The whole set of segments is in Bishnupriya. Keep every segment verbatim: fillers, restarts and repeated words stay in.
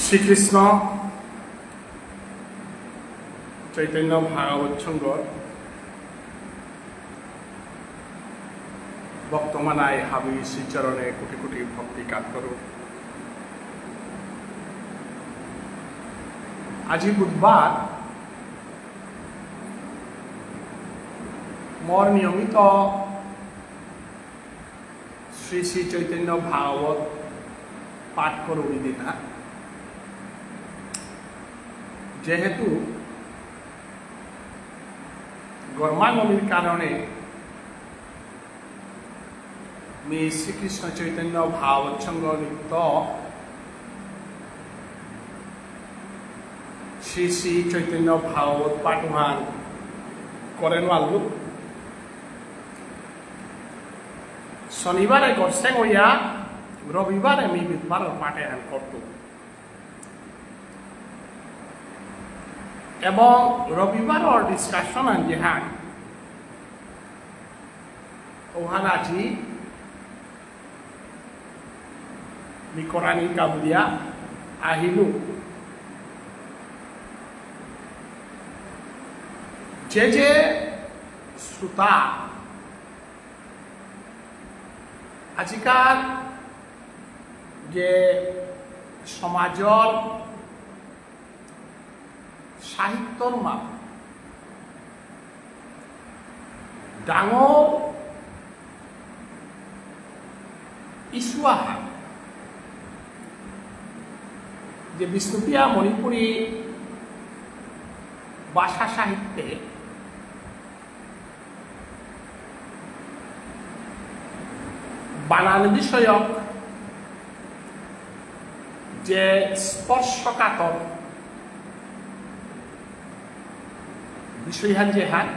শ্রীকৃষ্ণ চৈতন্য ভাগবত সংঘর ভক্তমানাই হাবি শ্রীচরণে কোটি কোটি ভক্তি কাত করু। আজি বুধবার, মোর নিয়মিত শ্রী শ্রী চৈতন্য ভাগবত পাঠ করুরি দিনা। যেহেতু গরমাগমির কারণে মি শ্রীকৃষ্ণ চৈতন্য ভাগবত সংঘ নিত্য শ্রী শ্রী চৈতন্য ভাগবত পাঠহান করে নুয়ারলু। শনিবারে গরসেং হইয়া রবিবারে মি বুধবারর পাঠ এহান করতু। এবং রবিবারর discussion আন যেহান, ওহান আজি মি করানি কাবুলিয়া আহিলু। যে যে শ্রোতা আজিকার যে সমাজর সাহিত্যর মা ডাঙর issue আহান যে বিষ্ণুপ্রিয়া মণিপুরী ভাষা সাহিত্যে বানান বিষয়ক যে স্পর্শকাতর বিষয়হান যেহান,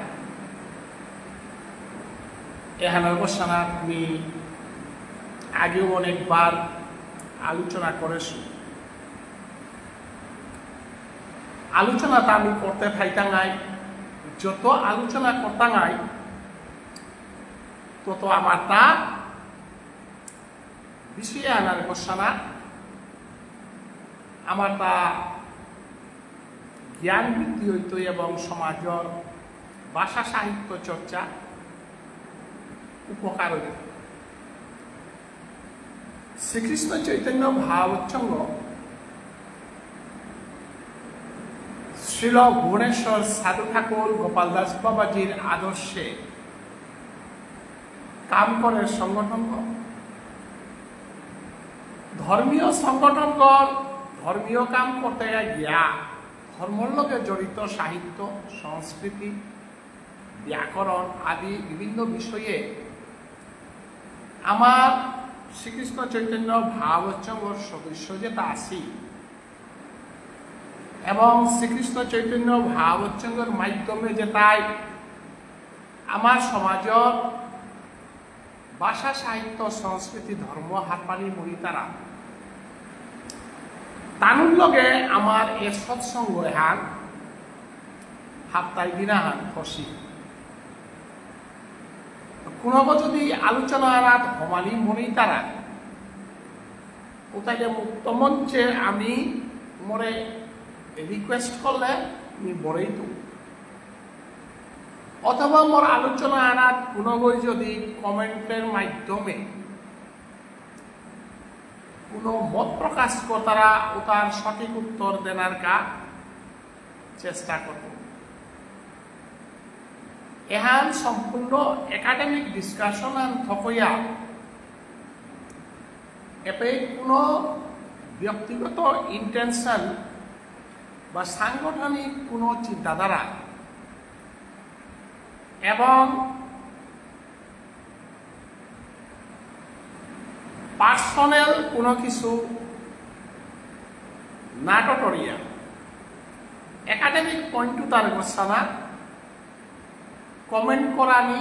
এহানর অবস্থান আমি আগেও অনেকবার আলোচনা করেছি। আলোচনাটা আমি করতে থাইতাঙাই, যত আলোচনা করতাঙাই, তত আমার তা বিষয়ে আনার গোসানা, আমার তা জ্ঞান বৃদ্ধি হইত এবং সমাজর ভাষা সাহিত্য চর্চা উপকার হইত। শ্রীকৃষ্ণ চৈতন্য ভাগবত সংঘ শ্রীল ভুবনেশ্বর সাধু ঠাকুর গোপাল দাস বাবাজির আদর্শে কাম করে সংগঠন। ধর্মীয় সংগঠনগণ ধর্মীয় কাম করতে গিয়া ধর্মর লগে জড়িত সাহিত্য, সংস্কৃতি, ব্যাকরণ আদি বিভিন্ন বিষয়ে আমার শ্রীকৃষ্ণ চৈতন্য ভাগবত সংঘর সদস্য যেটা আছি এবং শ্রীকৃষ্ণ চৈতন্য ভাগবত সংঘর মাধ্যমে যেটাই আমার সমাজর ভাষা, সাহিত্য, সংস্কৃতি, ধর্ম হারপানি মরিতারা। তানুর লগে আমার এ সৎসঙ্গ এহান হাপ্তাই দিনাহান খসি। কোনো যদি আলোচনা রাত হমালি মরিতারা, ওটাকে মুক্ত মঞ্চে আমি মোরে request করলে আমি বড়ই তো। অথবা মোর আলোচনা আনাত কোনোগই যদি comment-এর মাধ্যমে কোনো মত প্রকাশ করতারা, ওটার সঠিক উত্তর দেনার কা চেষ্টা করব। এহান সম্পূর্ণ academic discussion আন থকইয়া, এপে কোনো ব্যক্তিগত intention বা সাংগঠনিক কোনো চিন্তাধারা এবং personal কোনো কিছু না টটরিয়া academic point উতার গোসানা comment করানি,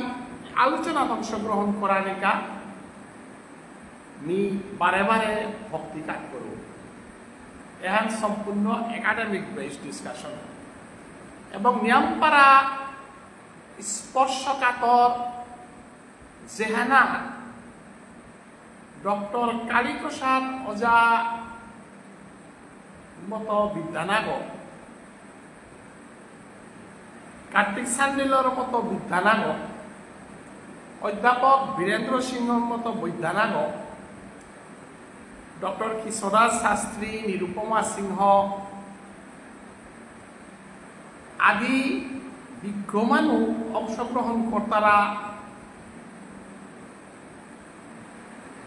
আলোচনাত অংশগ্রহণ করানিকা মি বারে বারে ভক্তি কাত করু। এহান সম্পূর্ণ academic based discussion এবং নিয়ামপারা স্পর্শকাতর যেহানা ডক্টর কালীপ্রসাদ ওঝা মতো বিদ্যানাগ, কার্তিক সান্ডিলর মতো বিদ্যানাগ, অধ্যাপক বীরেন্দ্র সিংহর মতো বিদ্যানাগ, ডক্টর কৃষ্ণদাস শাস্ত্রী, নিরুপমা সিংহ আদি বিজ্ঞ মানু অংশগ্রহণ করতারা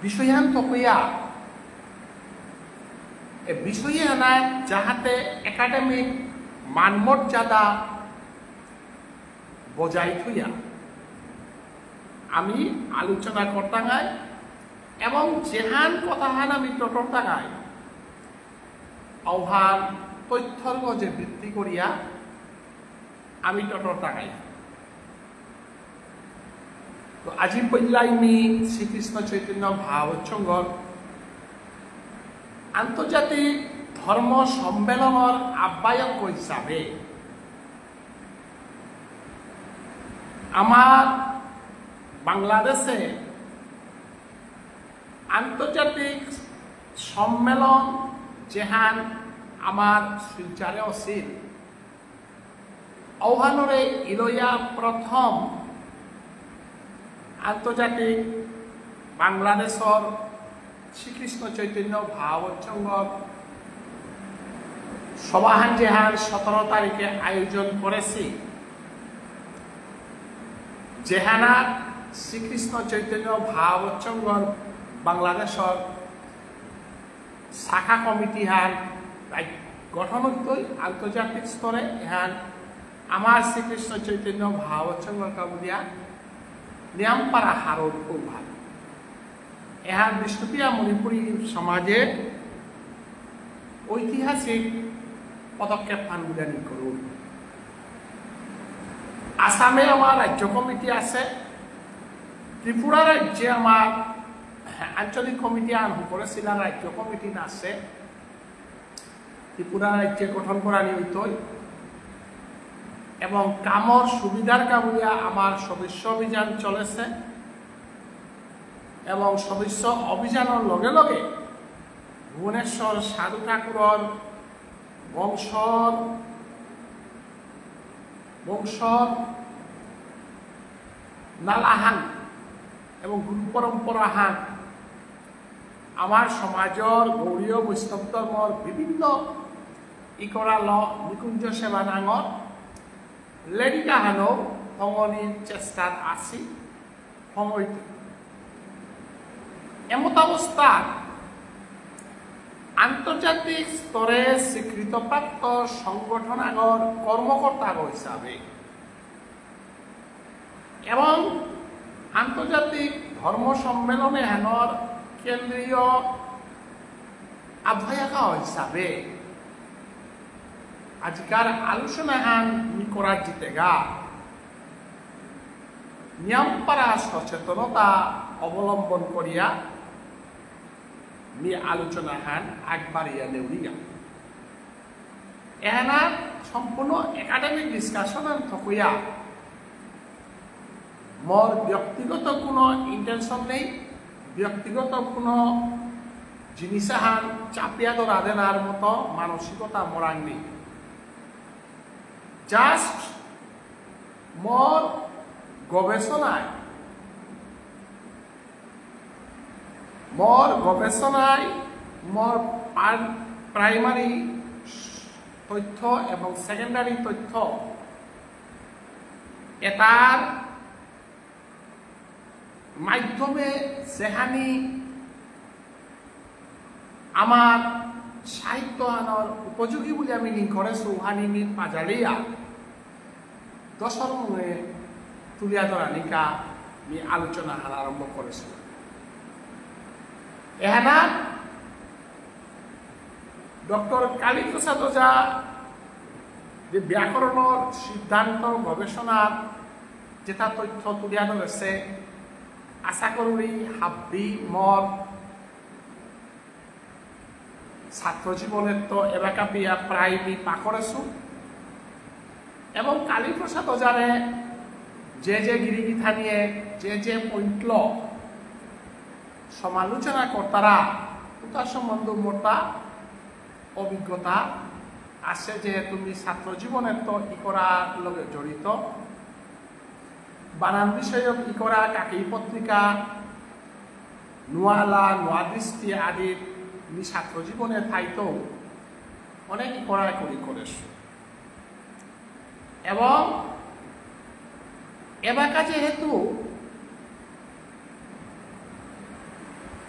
বিষয়হান থকইয়া, এ বিষয়হানাত যাহাতে একাডেমিক মানমর্যাদা বজায় থইয়া আমি আলোচনা করতাঙাই এবং যেহান কথাহান আমি টটরতাঙাই, অহান তথ্যর গজে ভিত্তি করিয়া আমি টটরতাঙাই। তো আজি পইলাই মি শ্রীকৃষ্ণ চৈতন্য ভাগবত সংঘর আন্তর্জাতিক ধর্ম সম্মেলনর আহ্বায়ক হিসাবে আমার বাংলাদেশে আন্তর্জাতিক সম্মেলন যেহান আমার শিলচরে আছিল, অহানরে ইলয়া প্রথম আন্তর্জাতিক বাংলাদেশর শ্রীকৃষ্ণ চৈতন্য ভাগবত সংঘর সভাহান যেহান সতেরো তারিখে আয়োজন করেছি, যেহানাত শ্রীকৃষ্ণ চৈতন্য ভাগবত সংঘর বাংলাদেশর শাখা কমিটি হান রাই-, গঠন হইতই আন্তর্জাতিক স্তরে। এহান আমার শ্রীকৃষ্ণ চৈতন্য ভাগবত সংঘর কাবুলিয়া নিয়ামপারা হারৌর কৌভাগ। এহান বিষ্ণুপ্রিয়া মণিপুরী সমাজে ঐতিহাসিক পদক্ষেপ হান বুলিয়া নিকরুর। আসামে আমার রাজ্য কমিটি আছে, ত্রিপুরা রাজ্যে আমার আঞ্চলিক কমিটি আন হকরে শিলং রাজ্য কমিটি আছে, ত্রিপুরা রাজ্যে গঠন করানি হইতই এবং কামর সুবিধার কাবুলিয়া আমার সদস্য অভিযান চলেছে এবং সদস্য অভিযানর লগে লগে ভুবনেশ্বর সাধু ঠাকুরর বংশর, বংশর নালাহান এবং গুরু পরম্পরাহান আমার সমাজর গৌড়ীয় বৈষ্ণব ধর্মর বিভিন্ন ইকরাল নিকুঞ্জ সেবা নাঙর লেরিকাহানও হঙনির চেষ্টাত আছি। হঙইতে এমতাবস্থাত আন্তর্জাতিক স্তরে স্বীকৃতপ্রাপ্ত সংগঠন আগর কর্মকর্তা হিসাবে এবং আন্তর্জাতিক ধর্ম সম্মেলন এহানর কেন্দ্রীয় আহ্বায়ক হিসাবে আজিকার আলোচনাহান মি করার জিতেগা নিয়ামপারা সচেতনতা অবলম্বন করিয়া মি আলোচনাহান আগবাড়িয়া নেউরিয়া। এহানা সম্পূর্ণ একাডেমিক ডিসকাশন থকইয়া মোর ব্যক্তিগত কোনো ইন্টেনশন নেই, ব্যক্তিগত কোনো জিনিস আহান চাপিয়া ধরা দেনার মতো মানসিকতা মোরাং নেই। জাস্ট মোর গবেষণায় মোর গবেষণায় মোর পার-, প্রাইমারি তথ্য এবং সেকেন্ডারি তথ্য এটার মাধ্যমে যেহানি আমার সাহিত্য আনর উপযোগী বুলি আমি নিংকরে সৌহানি মি পাজালিয়া দশর মুঙে তুলিয়া ধরানিকা মি আলোচনা হান আরম্ভ করেসু। এহানা ডক্টর কালীপ্রসাদ ওঝা যে ব্যাকরণর সিদ্ধান্ত গবেষণার যেটা তথ্য তুলিয়া ধরেছে, আশা করুরি হাব্বি মোর ছাত্র জীবনের তো এবাকা পিয়া প্রায় মি পাকরেসু এবং কালীপ্রসাদ ওঝারে যে যে গিরিগিথানিয়ে যে যে পয়েন্টল সমালোচনা করতারা উতা সম্বন্ধে মোটা অভিজ্ঞতা আছে, যেহেতু মি ছাত্র জীবনে তো ইকরার লগে জড়িত। বানান বিষয়ক ইকরা কাকেই পত্রিকা, নুয়ালা, নুয়া দৃষ্টি আদি মি ছাত্র জীবনে থাইতো অনেক ইকরা করি করেছি। এবং এবাকা যেহেতু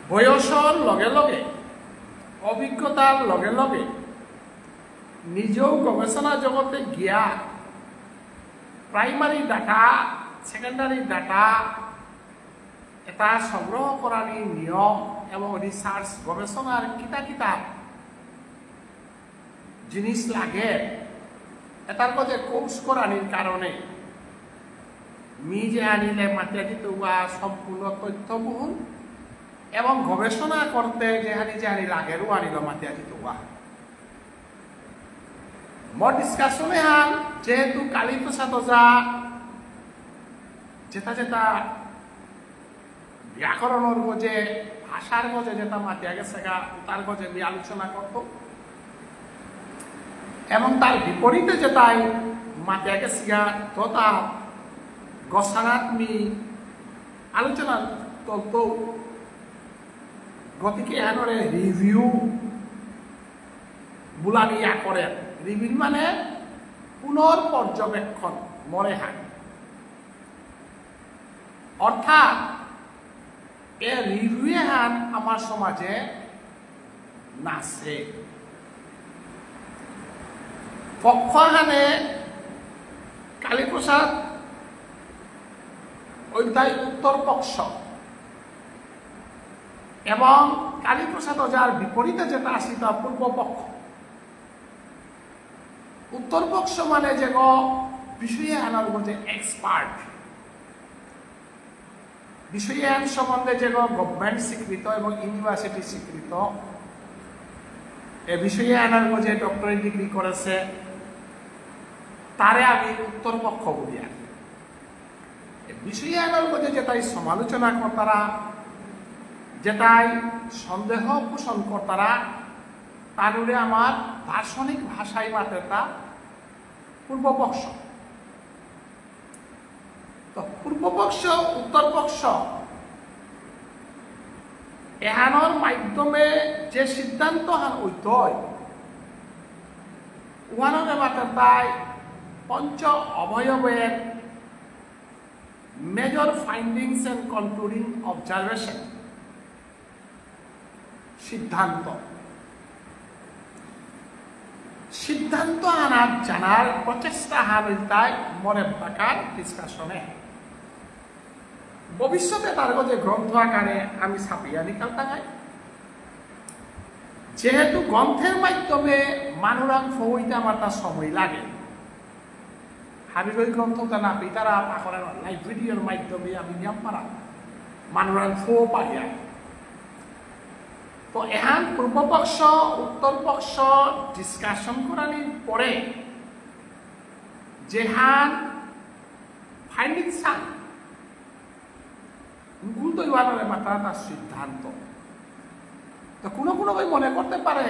বয়সর লগে লগে, অভিজ্ঞতার লগে লগে নিজেও গবেষণা জগতে গিয়া প্রাইমারি ডাটা, সেকেন্ডারি ডাটা এটা সংগ্রহ করানি নিয়ম এবং রিসার্চ গবেষণার কিতা কিতা জিনিস লাগে, এটার মধ্যে কোর্স করানির কারণে মি যে আনিলে মাতিয়া দিতে উয়া সম্পূর্ণ তথ্যবহুল এবং গবেষণা করতে যে আনি যে আনি লাগে রু আনিল মাতিয়া দিতে উয়া। মোর ডিসকাশনে হান যেহেতু কালীপ্রসাদ ওঝা যেটা যেটা ব্যাকরণর গজে, ভাষার গজে যেটা মাতিয়া গেছেগা, তার গজে মি আলোচনা করত। এবং তার বিপরীতে যেটাই মাতিয়া গেছেগা, তথা গসানাত মি আলোচনা করত। গতিকে এহানরে রিভিউ বুলানি ইয়া করে। রিভিউ মানে পুনর পর্যবেক্ষণ, মরে হান। অর্থাৎ এ রিভিউ হান আমার সমাজে নাসে। পক্ষহানে কালীপ্রসাদ ওইটাই উত্তর পক্ষ এবং কালীপ্রসাদ ওঝার বিপরীতে যেটা আসি তা পূর্ব পক্ষ। উত্তর পক্ষ মানে যে বিষয়ে আনার মধ্যে এক্সপার্ট, বিষয়ে আন সম্বন্ধে যে গভর্নমেন্ট স্বীকৃত এবং ইউনিভার্সিটি স্বীকৃত, এ বিষয়ে আনার মধ্যে ডক্টরেট ডিগ্রি করেছে, তারে আমি উত্তর পক্ষ বলি আর কি। এ বিষয়ে আনার মধ্যে যেটাই সমালোচনা করতারা, যেটাই সন্দেহ পোষণ করতারা, তানুরে আমার দার্শনিক ভাষায় মাতেতা পূর্ব পক্ষ। তো পূর্ব পক্ষ, উত্তর পক্ষ, এহানর মাধ্যমে যে সিদ্ধান্ত হান হইতই, উহানরে মাতেতাই পঞ্চ অবয়বের major findings and concluding observation। সিদ্ধান্ত, সিদ্ধান্ত আনার জানার প্রচেষ্টা হান ইলতাই মরে বাকার ডিসকাশনে। ভবিষ্যতে তার গজে গ্রন্থ আকারে আমি ছাপিয়া নিকালতাঙাই। যেহেতু গ্রন্থের মাধ্যমে মানুরাং ফৌইতে আমার তার সময় লাগে, হাবিগই গ্রন্থ তা না পিতারা পাকরে লাইব্রেরির মাধ্যমে আমি নিয়াম পারা মানুরাং ফো পারিয়া। তো এহান পূর্ব পক্ষ, উত্তর পক্ষ ডিসকাশন করানির পরে যেহান ফাইন্ডিংস হান মুকুল দৈবানরে মাতার তার সিদ্ধান্ত। তো কোনো কোনো ভাই মনে করতে পারে,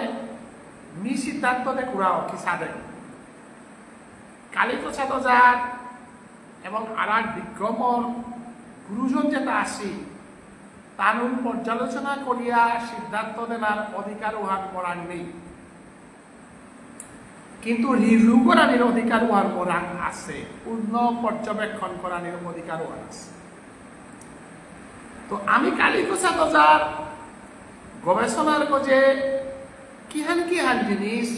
মি সিদ্ধান্ত দে কুড়াও কি সাদে। কালীপ্রসাদ ওঝার এবং আর এক বিক্রমর গুরুজন যেটা আসি, তানুর পর্যালোচনা করিয়া সিদ্ধান্ত দেনার অধিকার উহার করার নেই। কিন্তু রিভিউ করানির অধিকার ওহান মোরাং আছে, পূর্ণ পর্যবেক্ষণ করানির অধিকার ওহান আছে। তো আমি কালীপ্রসাদ ওঝার গবেষণার গজে কিহান কিহান জিনিস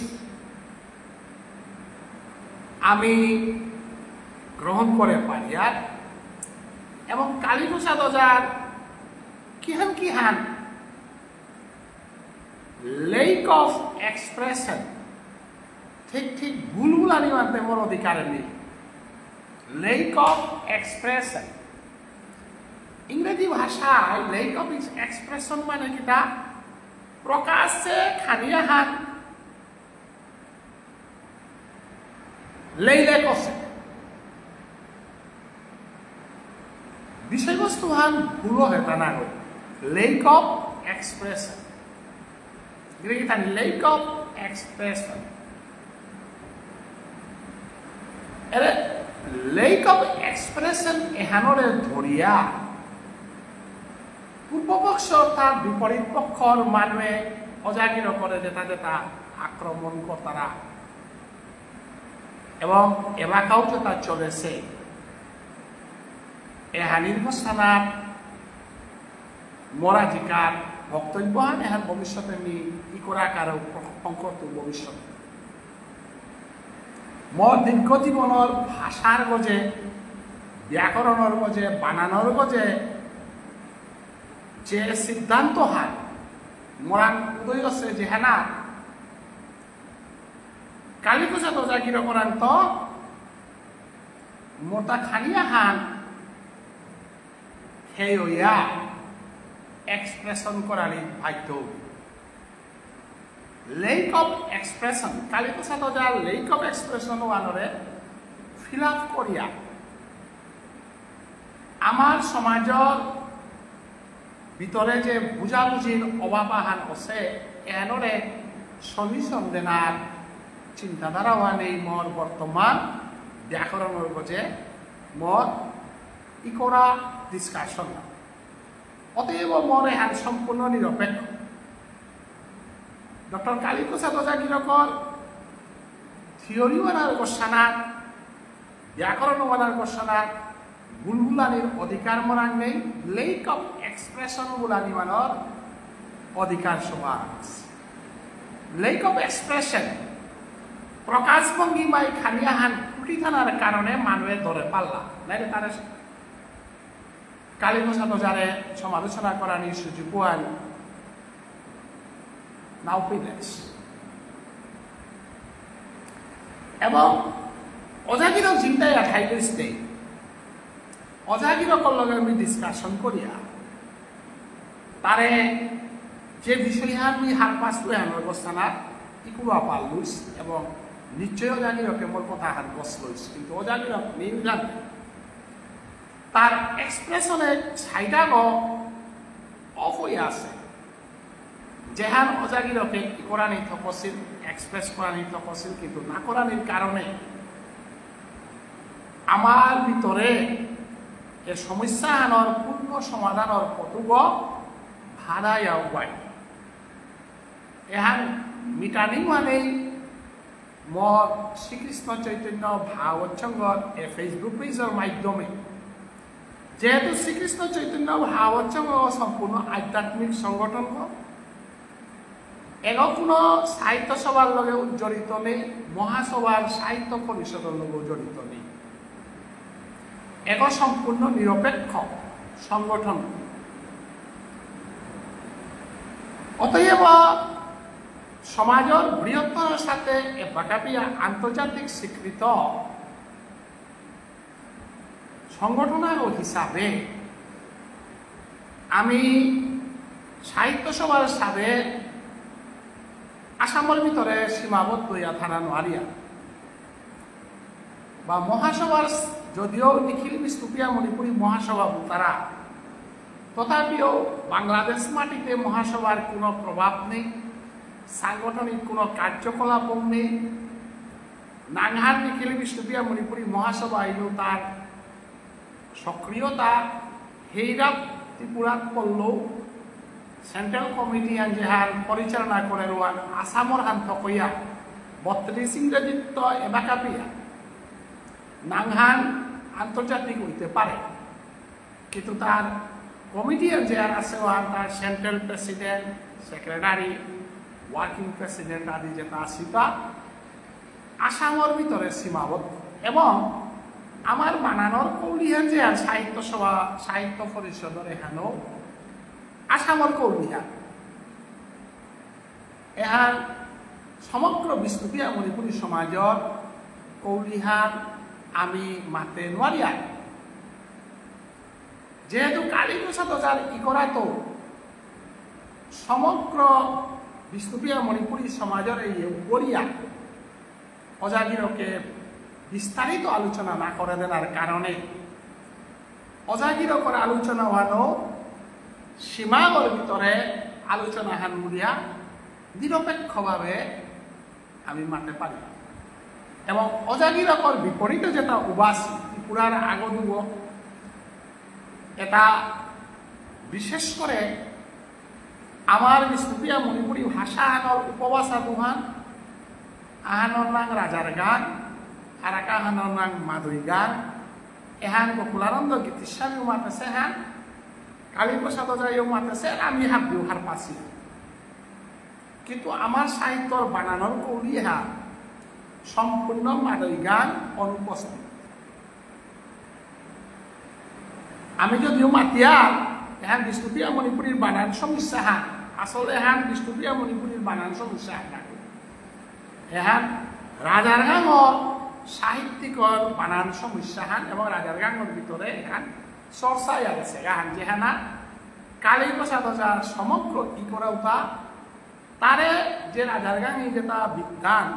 আমি গ্রহণ করে পারিয়ার এবং কালীপ্রসাদ ওঝার কিহান কিহান lack of expression, ঠিক ঠিক বুলবুলানি মানতে মোর অধিকার নেই। Lack of expression, ইংরেজি ভাষায় lack of expression মানে কিতা? প্রকাশ্যে খানি আহান লেইলে কষে। বিষয়বস্তু হান ভুল হেতা না গই। Lack of expression। গিরি গিথানি, lack of এক্সপ্রেশন। এরে lack of expression এহানরে ধরিয়া পূর্বপক্ষ অর্থাৎ বিপরীত পক্ষর মানুয়ে অজাগিরকরে যেতা যেতা আক্রমণ করতারা এবং এবাকাও যেতা চলেসে, এহানির গোস্থানাত মোর আজিকার বক্তব্যহান এহান ভবিষ্যতে মি ইকরা আকারে উপস্থাপন করতু ভবিষ্যতে। মোর দীর্ঘ জীবনর ভাষার গজে, ব্যাকরণর গজে, বানানর গজে যে সিদ্ধান্ত হান মোরাং উদয় আছে যেহানা কালীপ্রসাদ ওঝা গিরকরাংত মোতা খানিয়া হান হেয়য়া এক্সপ্রেশন করানি বাধ্য। Lack of expression, কালীপ্রসাদ ওঝার lack of expression ওহানরে ফিল আপ করিয়া আমার সমাজর ভিতরে যে বুঝাবুঝির অভাব আহান আছে, এহানরে সলিউশন দেনার চিন্তাধারা ওহানেই মোর বর্তমান ব্যাকরণর গজে মোর ইকরা ডিসকাশন। অতএব মোর এহান সম্পূর্ণ নিরপেক্ষ। ডক্টর কালীপ্রসাদ ওঝা গিরকর থিওরি ওহানর গোস্থানাত, ব্যাকরণ ওহানর গোস্থানাত ভুল বুলানির অধিকার মোরাং নেই, lack of expression বুলানি ওহানর অধিকার সবার আছে। Lack of expression, প্রকাশভঙ্গিমায় খানিয়াহান ত্রুটি থানার কারণে মানুয়ে ধরে পারলা, নাইলে তারে কালীপ্রসাদ ওঝারে সমালোচনা করানি সুযোগ ওহান নাও পেলেস। এবং ওঝা গিরক চিন্তায় আঠাই লইস নেই। ওঝা গিরকর লগে আমি ডিসকাশন করিয়া তারে যে বিষয় আমি হারপাস লই আমার গোস্থানাত ইকুয়া পাল লইস এবং নিশ্চয় ওঝা গিরকে মোর কথা হার গস লইস, কিন্তু ওঝা গিরক নিউল্যান্ড তার এক্সপ্রেশনে ছাইডাগো অফ হয়ে আছে। যেহান ওঝা গিরকে ইকরানি থকসিল, এক্সপ্রেস করানি থকসিল, কিন্তু না করানির কারণে আমার ভিতরে এ সমস্যাহানর পূর্ণ সমাধানর পথুগ হারাইয়া উবাই। এহান মিটানি মানেই মোর শ্রীকৃষ্ণ চৈতন্য ভাগবত সংঘর এ Facebook পেজর মাধ্যমে, যেহেতু শ্রীকৃষ্ণ চৈতন্য ভাগবত সংঘ সম্পূর্ণ আধ্যাত্মিক সংগঠন, এগ কোনো সাহিত্য সভার লগে জড়িত নেই, মহাসভার সাহিত্য পরিষদর লগে জড়িত নেই, এগ সম্পূর্ণ নিরপেক্ষ সংগঠন। অতএব সমাজর বৃহত্তর সাথে এবাকাপিয়া আন্তর্জাতিক স্বীকৃত সংগঠন হিসাবে আমি সাহিত্য সভার সাথে আসামর ভিতরে সীমাবদ্ধ হইয়া থানা নোয়ারিয়া বা মহাসভার, যদিও নিখিল বিষ্ণুপ্রিয়া মণিপুরী মহাসভা তারা, তথাপিও বাংলাদেশ মাটিতে মহাসভার কোনো প্রভাব নেই, সাংগঠনিক কোনো কার্যকলাপও নেই। নাঙহান নিখিল বিষ্ণুপ্রিয়া মণিপুরী মহাসভা এলো তার সক্রিয়তা হেইরাপ ত্রিপুরাত পড়লেও সেন্ট্রাল কমিটি আন যেহান পরিচালনা করে রোয়ান আসামর হান থকইয়া বত্রিশ ইংরেজিত্ব এবাকাপিয়া নাঙহান আন্তর্জাতিক হইতে পারে, কিন্তু তার কমিটি আন যেহান আছে ওহান তার central president, secretary, working president আদি যেটা আসিতা আসামর ভিতরে সীমাবদ্ধ এবং আমার বানানর কৌলিহান যে আর সাহিত্য সভা, সাহিত্য পরিষদর এহানও আসামর কৌলিহান। এহান সমগ্র বিষ্ণুপ্রিয়া মণিপুরী সমাজর কৌলিহান আমি মাতে নোয়ারিয়ার। যেহেতু কালীপ্রসাদ ওঝার ইকরাত সমগ্র বিষ্ণুপ্রিয়া মণিপুরী সমাজর এই উপরিয়া ওঝা গিরকে বিস্তারিত আলোচনা না করে দেনার কারণে ওঝা গিরকর আলোচনা ওহানো সীমাগর ভিতরে আলোচনা হান বুলিয়া নিরপেক্ষভাবে আমি মাতে পারি। এবং অজাগিরকর বিপরীতে যেতা উবাসি, ত্রিপুরার আগদুগ, এতা বিশেষ করে আমার বিষ্ণুপ্রিয়া মণিপুরী ভাষা আহানর উপভাষা দুহান, আহানর নাঙ রাজার গাঙ, আর এক আহানর নাঙ মাদই গাঙ, এহান গোকুলানন্দ গীতিস্বামীও মাতেসে হান, কালীপ্রসাদ ওঝাইও মাতেসে, আর আমি হাবিউ হারপাসি। কিন্তু আমার সাহিত্যর বানানর কৌলিহা সম্পূর্ণ মাদই গাঙ অনুপস্থিত। আমি যদিও মাতিয়ার, এহান বিষ্ণুপ্রিয়া মণিপুরীর বানান সমস্যা হান, আসলে এহান বিষ্ণুপ্রিয়া মণিপুরীর বানান সমস্যা হান না। এহান রাজার গাঙর সাহিত্যিকর বানান সমস্যা হান এবং রাজার গাঙর ভিতরে এহান চর্চা ইয়ালেসে গাহান যেহানা কালীপ্রসাদ ওঝার সমগ্র ইকরাউতা তারে যে রাজার গাঙে যেতা বিদ্বান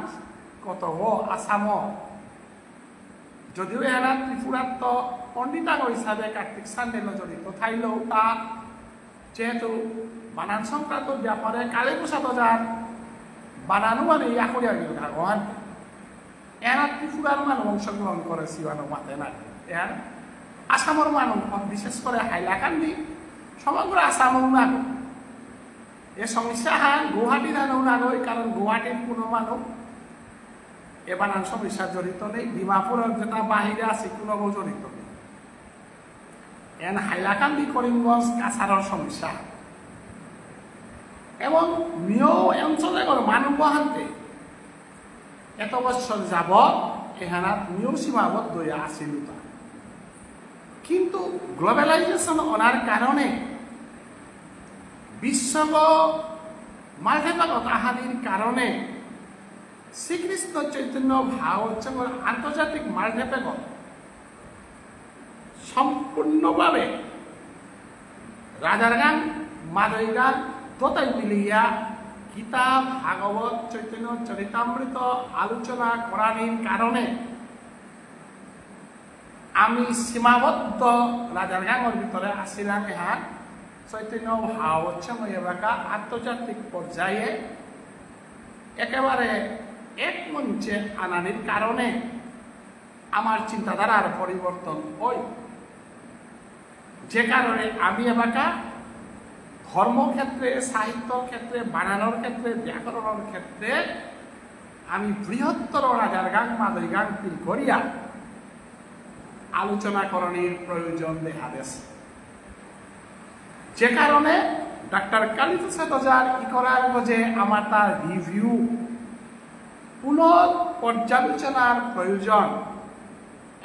কত হো আসাম, যদিও এরা ত্রিপুরাত্ত পণ্ডিতাগ হিসাবে কার্তিক সান্যাল জড়িত থাইলেও তা যেহেতু বানান সংক্রান্ত ব্যাপারে কালীপ্রসাদ ওঝার বানানু মানে ইয়া করিয়া গেল ভগবান। এরা ত্রিপুরার মানু অংশগ্রহণ করেসি বানো মাতে না। এর আসামর মানু, বিশেষ করে হাইলাকান্দি, সমগ্র আসামও না। এ সমস্যা হান গুয়াহাটি জানো না গো, কারণ গুয়াহাটির কোনো মানু এ বানান সমস্যা জড়িত নেই। ডিমাপুরর যেতা বাহিরে আসে কোনো জড়িত নেই। এন হাইলাকান্দি, করিমগঞ্জ, কাছাড়র সমস্যা। এবং মিও অঞ্চলে গর মানু বহান্তে এত বছর যাবত এহানাত মিও সীমাবদ্ধ হইয়া আসিলতা। কিন্তু গ্লোবালাইজেশন অনার কারণে বিশ্বগ মালঠেপাগত আহানির কারণে শ্রীকৃষ্ণ চৈতন্য ভাগবত সংঘর আন্তর্জাতিক মালঠেপেগত সম্পূর্ণভাবে রাজার গাঙ, মাদই গাঙ, দুটাই মিলিয়া গীতা, ভাগবত, চৈতন্য চরিতামৃত আলোচনা করানির কারণে আমি সীমাবদ্ধ রাজার গাঙর ভিতরে আসিলাম। এহান চৈতন্য ভাগবত সংঘ এবাকা আন্তর্জাতিক পর্যায়ে একেবারে এক মঞ্চে আনানির কারণে আমার চিন্তাধারার পরিবর্তন হয়, যে কারণে আমি এবাকা ধর্মক্ষেত্রে, সাহিত্য ক্ষেত্রে, বানানর ক্ষেত্রে, ব্যাকরণর ক্ষেত্রে আমি বৃহত্তর রাজার গাঙ, মাদই গাঙ ফিল করিয়া আলোচনা করানির প্রয়োজন দেখা দেসে। যে কারণে ডাক্তার কালীপ্রসাদ ওঝার ইকরার গজে আমার তার রিভিউ পুনঃ পর্যালোচনার প্রয়োজন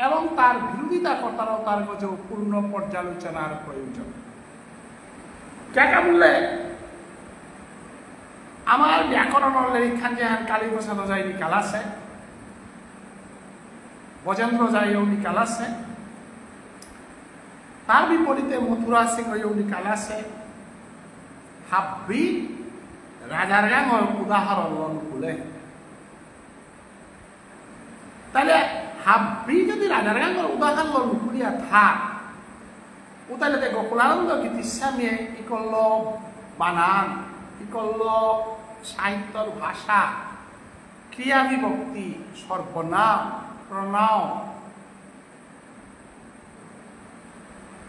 এবং তার বিরোধিতা কর্তারও তার গজেও পূর্ণ পর্যালোচনার প্রয়োজন। কেকা বুললে আমার ব্যাকরণর লেরিকহান যেহান কালীপ্রসাদ ওঝাই নিকালাসে, ব্রজেন্দ্র ওঝাইও নিকালাসে, তার বিপরীতে মথুরা সিংহ ইউ নিকালাসে, হাব্বি রাজার গাঙর উদাহরণ লন খুলে। তাহলে হাব্বি যদি রাজার গাঙর উদাহরণ লন খুলিয়া থাক, ও তাহলে তে গোকুলানন্দ গীতিস্বামী ইকল্ল বানান, ইকল্ল সাহিত্যর ভাষা, ক্রিয়া বিভক্তি, সর্বনাম, প্রনাম,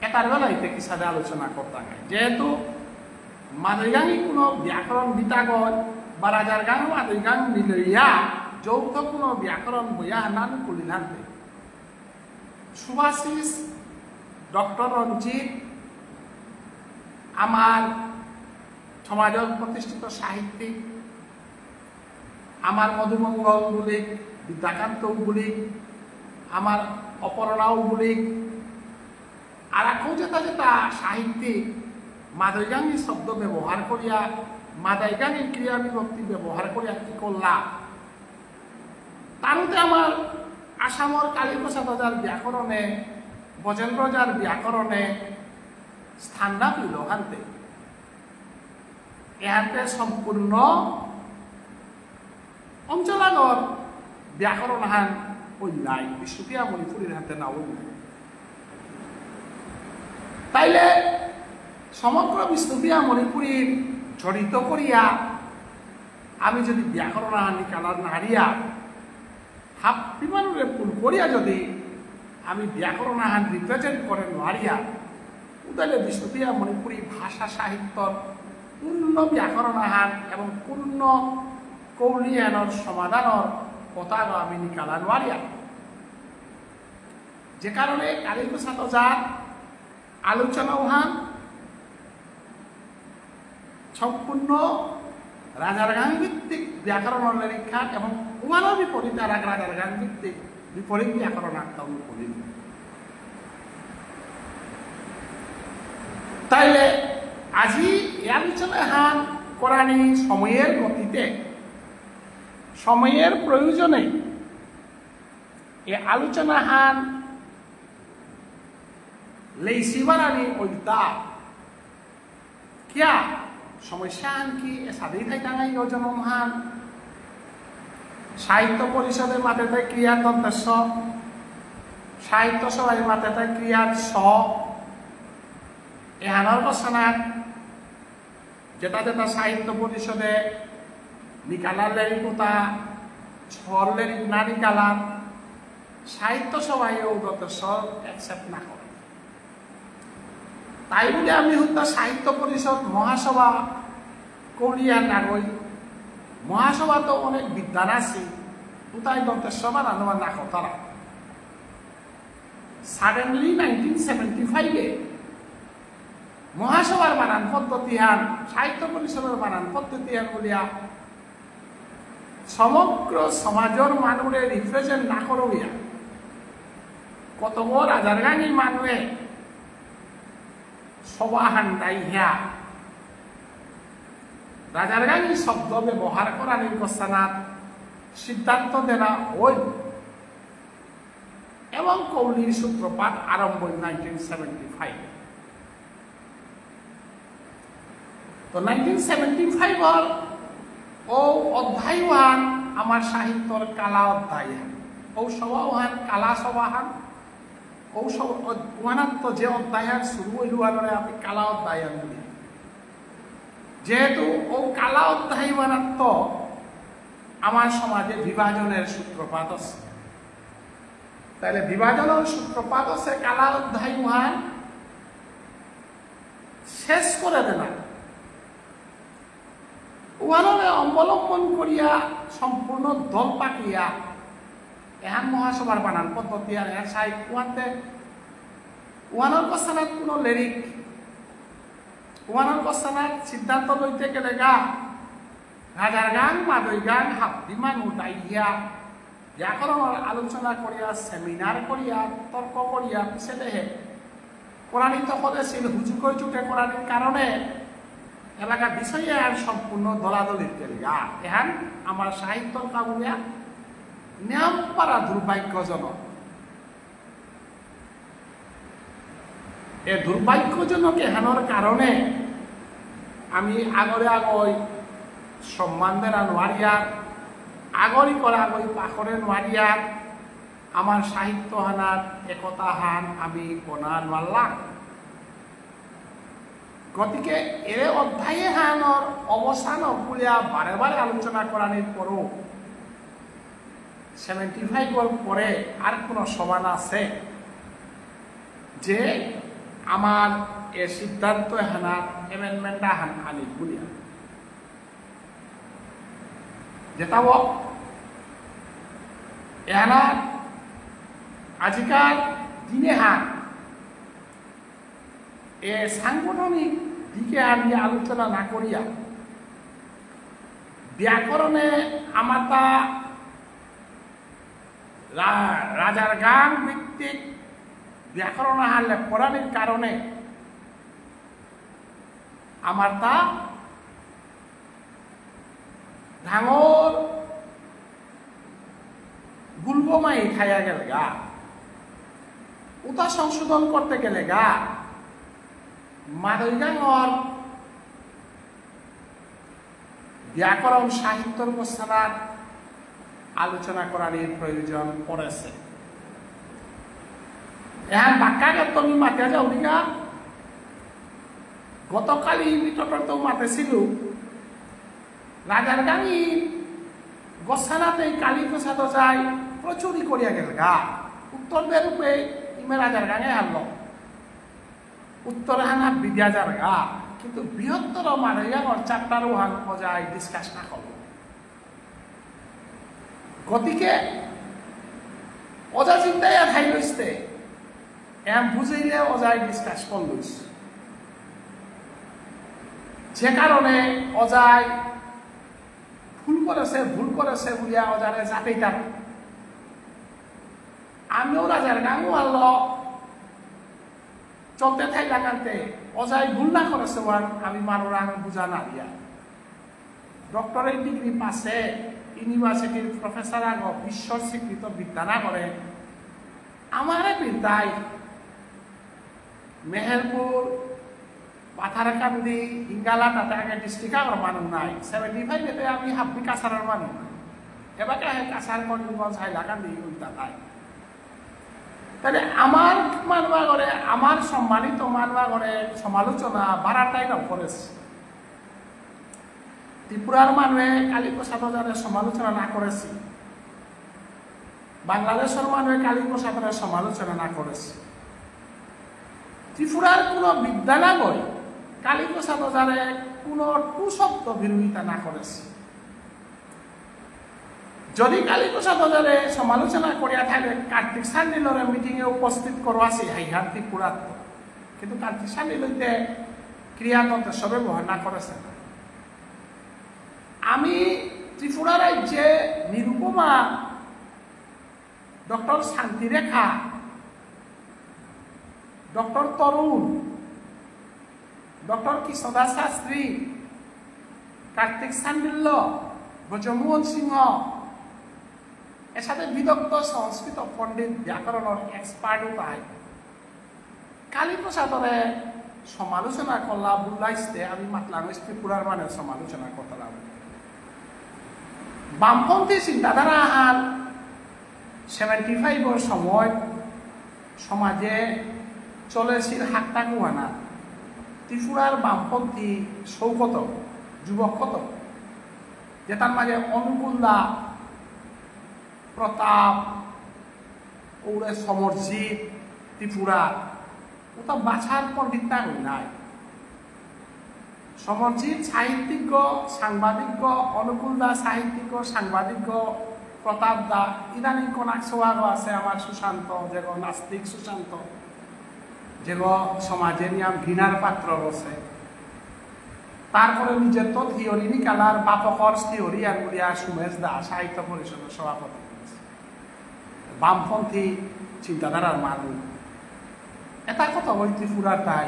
এটার বেলা ইতে কিসাদে আলোচনা করতাম। যেহেতু মাদইগাঙি কোনো ব্যাকরণ বিতাগত বা রাজার গাঙ মাদইগাঙ মিলইয়া যৌথ কোনো ব্যাকরণ বইয়া নাম খুলি নামবে। সুভাষিস, ডক্টর রঞ্জিত, আমার সমাজর প্রতিষ্ঠিত সাহিত্যিক, আমার মধুমঙ্গল বুলিক, বিদ্যাকান্ত বুলিক, আমার অপর্ণাও বুলিক, আর আকো যেটা যেটা সাহিত্যিক মাদইগাঙি শব্দ ব্যবহার করিয়া, মাদইগাঙি ক্রিয়া বিভক্তি ব্যবহার করিয়া কি করলা? তার মধ্যে আমার আসামর কালীপ্রসাদ ওঝার ব্যাকরণে, ব্রজেন্দ্র ওঝার ব্যাকরণে স্থান না পেল হানতে। এহানতে সম্পূর্ণ অঞ্চলাগর ব্যাকরণ হান অন্যায়, বিষ্ণুপ্রিয়া মণিপুরীর হাতে না অন্যায়। তাইলে সমগ্র বিষ্ণুপ্রিয়া মণিপুরীর জড়িত করিয়া আমি যদি ব্যাকরণ আহান নিকালার নারিয়া, হাব্বি মানুরে পুল করিয়া যদি আমি ব্যাকরণ আহান represent করে নারিয়া, উদালে বিষ্ণুপ্রিয়া মণিপুরী ভাষা সাহিত্যর পূর্ণ ব্যাকরণ আহান এবং পূর্ণ কৌলিয়ানর সমাধানর কথাগ আমি নিকালা নারিয়া। যে কারণে কালীপ্রসাদ ওঝার আলোচনা উহান সম্পূর্ণ রাজার গাং ভিত্তিক ব্যাকরণ লেরিকহান এবং উহানর বিপরীত আর এক রাজার গাং ভিত্তিক বিপরীত ব্যাকরণ আক্তাও করিল। তাইলে আজি এই আলোচনা হান করানি সময়র গতিতে, সময়র প্রয়োজনে এই আলোচনা হান লেইসি বানানি ওইতা। কিয়া? সমস্যা আনকি এসাদেই থাইতাঙাই অজনমহান। সাহিত্য পরিষদে মাতেতাই ক্রিয়ার দন্ত্য স, সাহিত্য সভায় মাতেতাই ক্রিয়ার স। এহানর বসানাত যেটা যেটা সাহিত্য পরিষদে নিকালার লেরিক উতা, ছর লেরিক না নিকালার, সাহিত্য সভায় ও দন্ত্য স accept না করে। তাই বলে আমি হুদ্দা সাহিত্য পরিষদ মহাসভা করিয়া নাগই। মহাসভা তো অনেক বিদ্বান আছে, উতাই দন্ত্য স বানানো না করতারা। Suddenly nineteen seventy five এ মহাসভার বানান পদ্ধতি হান, সাহিত্য পরিষদর বানান পদ্ধতি হান বলিয়া সমগ্র সমাজর মানুরে represent না করিয়া কতগ রাজার গাঙি মানুয়ে সভা হান ডাইহিয়া রাজার গাঙি শব্দ ব্যবহার করানির বসানাত সিদ্ধান্ত দেনা হইল এবং কৌলির সূত্রপাত আরম্ভ হইল nineteen seventy five। তো nineteen seventy five র ও অধ্যায় ওহান আমার সাহিত্যর কালা অধ্যায় হান। ও সভা ওহান কালা সভা হান। ও সভা, ও-, ওহানাত্ত যে অধ্যায় হান শুরু হইল ওহানরে আমি কালা অধ্যায় হান বলি। যেহেতু ও কালা অধ্যায় ওহানাত্ত আমার সমাজে বিভাজনের সূত্রপাত আছে। তাহলে বিভাজনের সূত্রপাত আছে কালা অধ্যায় ওহান শেষ করে দেনা। ওহানরে অবলম্বন করিয়া সম্পূর্ণ দল পাকিয়া এহান মহাসভার বানান পদ্ধতি আর এহান সাহিত্য ওহানতে ওহানর কস্তানাত কোনো লেরিক, ওহানর কস্তানাত সিদ্ধান্ত লইতে গেলেগা রাজার গাঙ, মাদই গাঙ, হাব্বি মানু ডাইহিয়া ব্যাকরণর আলোচনা করিয়া, সেমিনার করিয়া, তর্ক করিয়া, পিছে দেহে করানি তকদে সিল হুজুকই চুটে করানির কারণে এলাকা বিষয়ে আর সম্পূর্ণ দলাদলির গেলগা। এহান আমার সাহিত্যর কাবুলিয়া নিয়াম পারা দুর্ভাগ্যজনক। এ দুর্ভাগ্যজনক এহানর কারণে আমি আগরে আগই সম্মান দেনা নোয়ারিয়ার, আগরি করা আগই পাখরে নোয়ারিয়ার, আমার সাহিত্য হানার একতা হান আমি কোনা নোয়ারলাম। গতিকে এরে অধ্যায় হানর অবসান বুলিয়া বারে বারে আলোচনা করানির পরও seventy five র পরে আর কোনো সভা না আছে যে আমার এ সিদ্ধান্ত হানার amendment হান আনি বুলিয়া। যেতাও এহানা আজিকার দিনে হান এ সাংগঠনিক দিকে আমি আলোচনা না করিয়া ব্যাকরণে আমাতা রা-, রাজার গাঙ ভিত্তিক ব্যাকরণ হারলে পড়ানির কারণে আমারতা ডাঙর গুলবমাই খাইয়া গেলগা। উতা সংশোধন করতে গেলেগা মাদই গাঙর ব্যাকরণ সাহিত্যর অবস্থানার আলোচনা করানির প্রয়োজন পড়েছে। এহান বাক্যাগত আমি মাতিয়া যাওরিগা। গতকালি মিটটর তো মাতেছিল রাজার গাঙি গোসানাতে কালীপ্রসাদ ওঝাই প্রচুরই করিয়া গেলগা। উত্তর বেরূপে ইমে রাজার গাঙে হারল। উত্তর হানা বিদ্যা যারগা। কিন্তু বৃহত্তর মারৈয়াঙর chapter ওহান ওঝাই discuss না করল। গতিকে ওঝা চিন্তায় থাই লইছে, এম বুঝাইলে ওঝাই discuss করলইস। যে কারণে ওঝাই ভুল করেছে, ভুল করেছে বুলিয়া ওঝারে জাতেইতাম। আমিও রাজার গাঙ আলো চলতে থাইলাঙাতে, ওঝাই ভুল না করেছে ওয়ান আমি মারোরাং বুঝা না দিয়া। Doctorate degree পাশে, university-র professor আগ, বিশ্বর স্বীকৃত বিদ্যানগরে, আমারে বিদ্যায় মেহেরপুর, পাথারকান্দি, হিঙ্গালা, তাতে আগে district আগর মানু নাই। Seventy five এতে আমি হাব্বি কাছাড়র মানু নাই। এবাকা হে কাছাড়, করিমগঞ্জ, হাইলাকান্দি, উল্টা তাই। তাহলে আমার মানু আগরে, আমার সম্মানিত মানু আগরে সমালোচনা বারাটাই না করেছে। ত্রিপুরার মানুয়ে কালীপ্রসাদ ওঝারে সমালোচনা না করেছি, বাংলাদেশর মানুয়ে কালীপ্রসাদরে সমালোচনা না করেছি, ত্রিপুরার কোনো বিদ্যানগরে কালীপ্রসাদ ওঝারে কোনো টু শব্দ বিরোধিতা না করেছি। যদি কালীপ্রসাদ ওঝারে সমালোচনা করিয়া থাকলে কার্তিক সান্ডিলরে meeting-এ উপস্থিত করো আছে হাইহান ত্রিপুরাত, কিন্তু কার্তিক সান্ডিল হইতে ক্রিয়াতন্ত্র সবে বহন না করেছে না। আমি ত্রিপুরা রাজ্যে নিরুপমা, ডক্টর শান্তিরেখা, ডক্টর তরুণ, ডক্টর কৃষ্ণদাস শাস্ত্রী, কার্তিক শাণ্ডিল্য, ব্রজমোহন সিংহ, এসাদে বিদগ্ধ সংস্কৃত পণ্ডিত, ব্যাকরণর expert উতাই। কালীপ্রসাদরে সমালোচনা করলা বুল্লাইস্তে আমি মাতলাম ত্রিপুরার মানে সমালোচনা করতাম। বামপন্থী চিন্তাধারা আহান seventy five-র সময় সমাজে চলেছিল হাক্তা কুয়ানা। ত্রিপুরার বামপন্থী সৌকত, যুবক কত, যেটার মাঝে অনুকূল দা, প্রতাপ, ওরে সমরজিৎ, ত্রিপুরা, ওটা বাছার পণ্ডিত না হই নাই। সমরজিৎ সাহিত্যিক, সাংবাদিক, অনুকূল দা সাহিত্যিক, সাংবাদিক, প্রতাপ দা, ইদানিং কোনাক সোয়াগ আছে আমার সুশান্ত, যেগো নাস্তিক সুশান্ত, যেগো সমাজে নিয়াম ঘৃণার পাত্র বসে। তারপরে নিজের তো থিওরি নিকালার বাপকর থিওরি আর বুলিয়া সুমেশ দা, সাহিত্য পরিষদের সভাপতি। বামপন্থী চিন্তাধারার মানুষ। এটা কথা ওই ত্রিপুরার তাই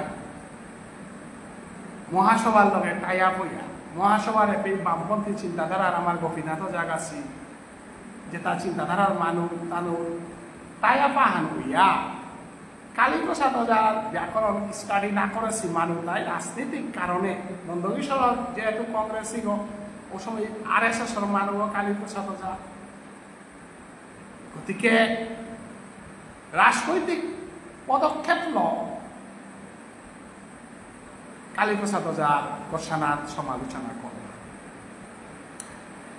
মহাসভার লগে tie up হইয়া, মহাসভার এপি বামপন্থী চিন্তাধারার আমার গোপীনাথ জাগাসি, যেটা চিন্তাধারার মানুষ, তানু tie up আহান হইয়া, কালীপ্রসাদ ওঝার ব্যাকরণ study না করেছি মানুষ তাই রাজনৈতিক কারণে নন্দকিশোর যেহেতু কংগ্রেসী গো, ও সময় আরএসএসর মানুষ কালীপ্রসাদ ওঝা। গতিকে রাজনৈতিক পদক্ষেপ ল কালীপ্রসাদ ওঝার গোসানাত সমালোচনা করল।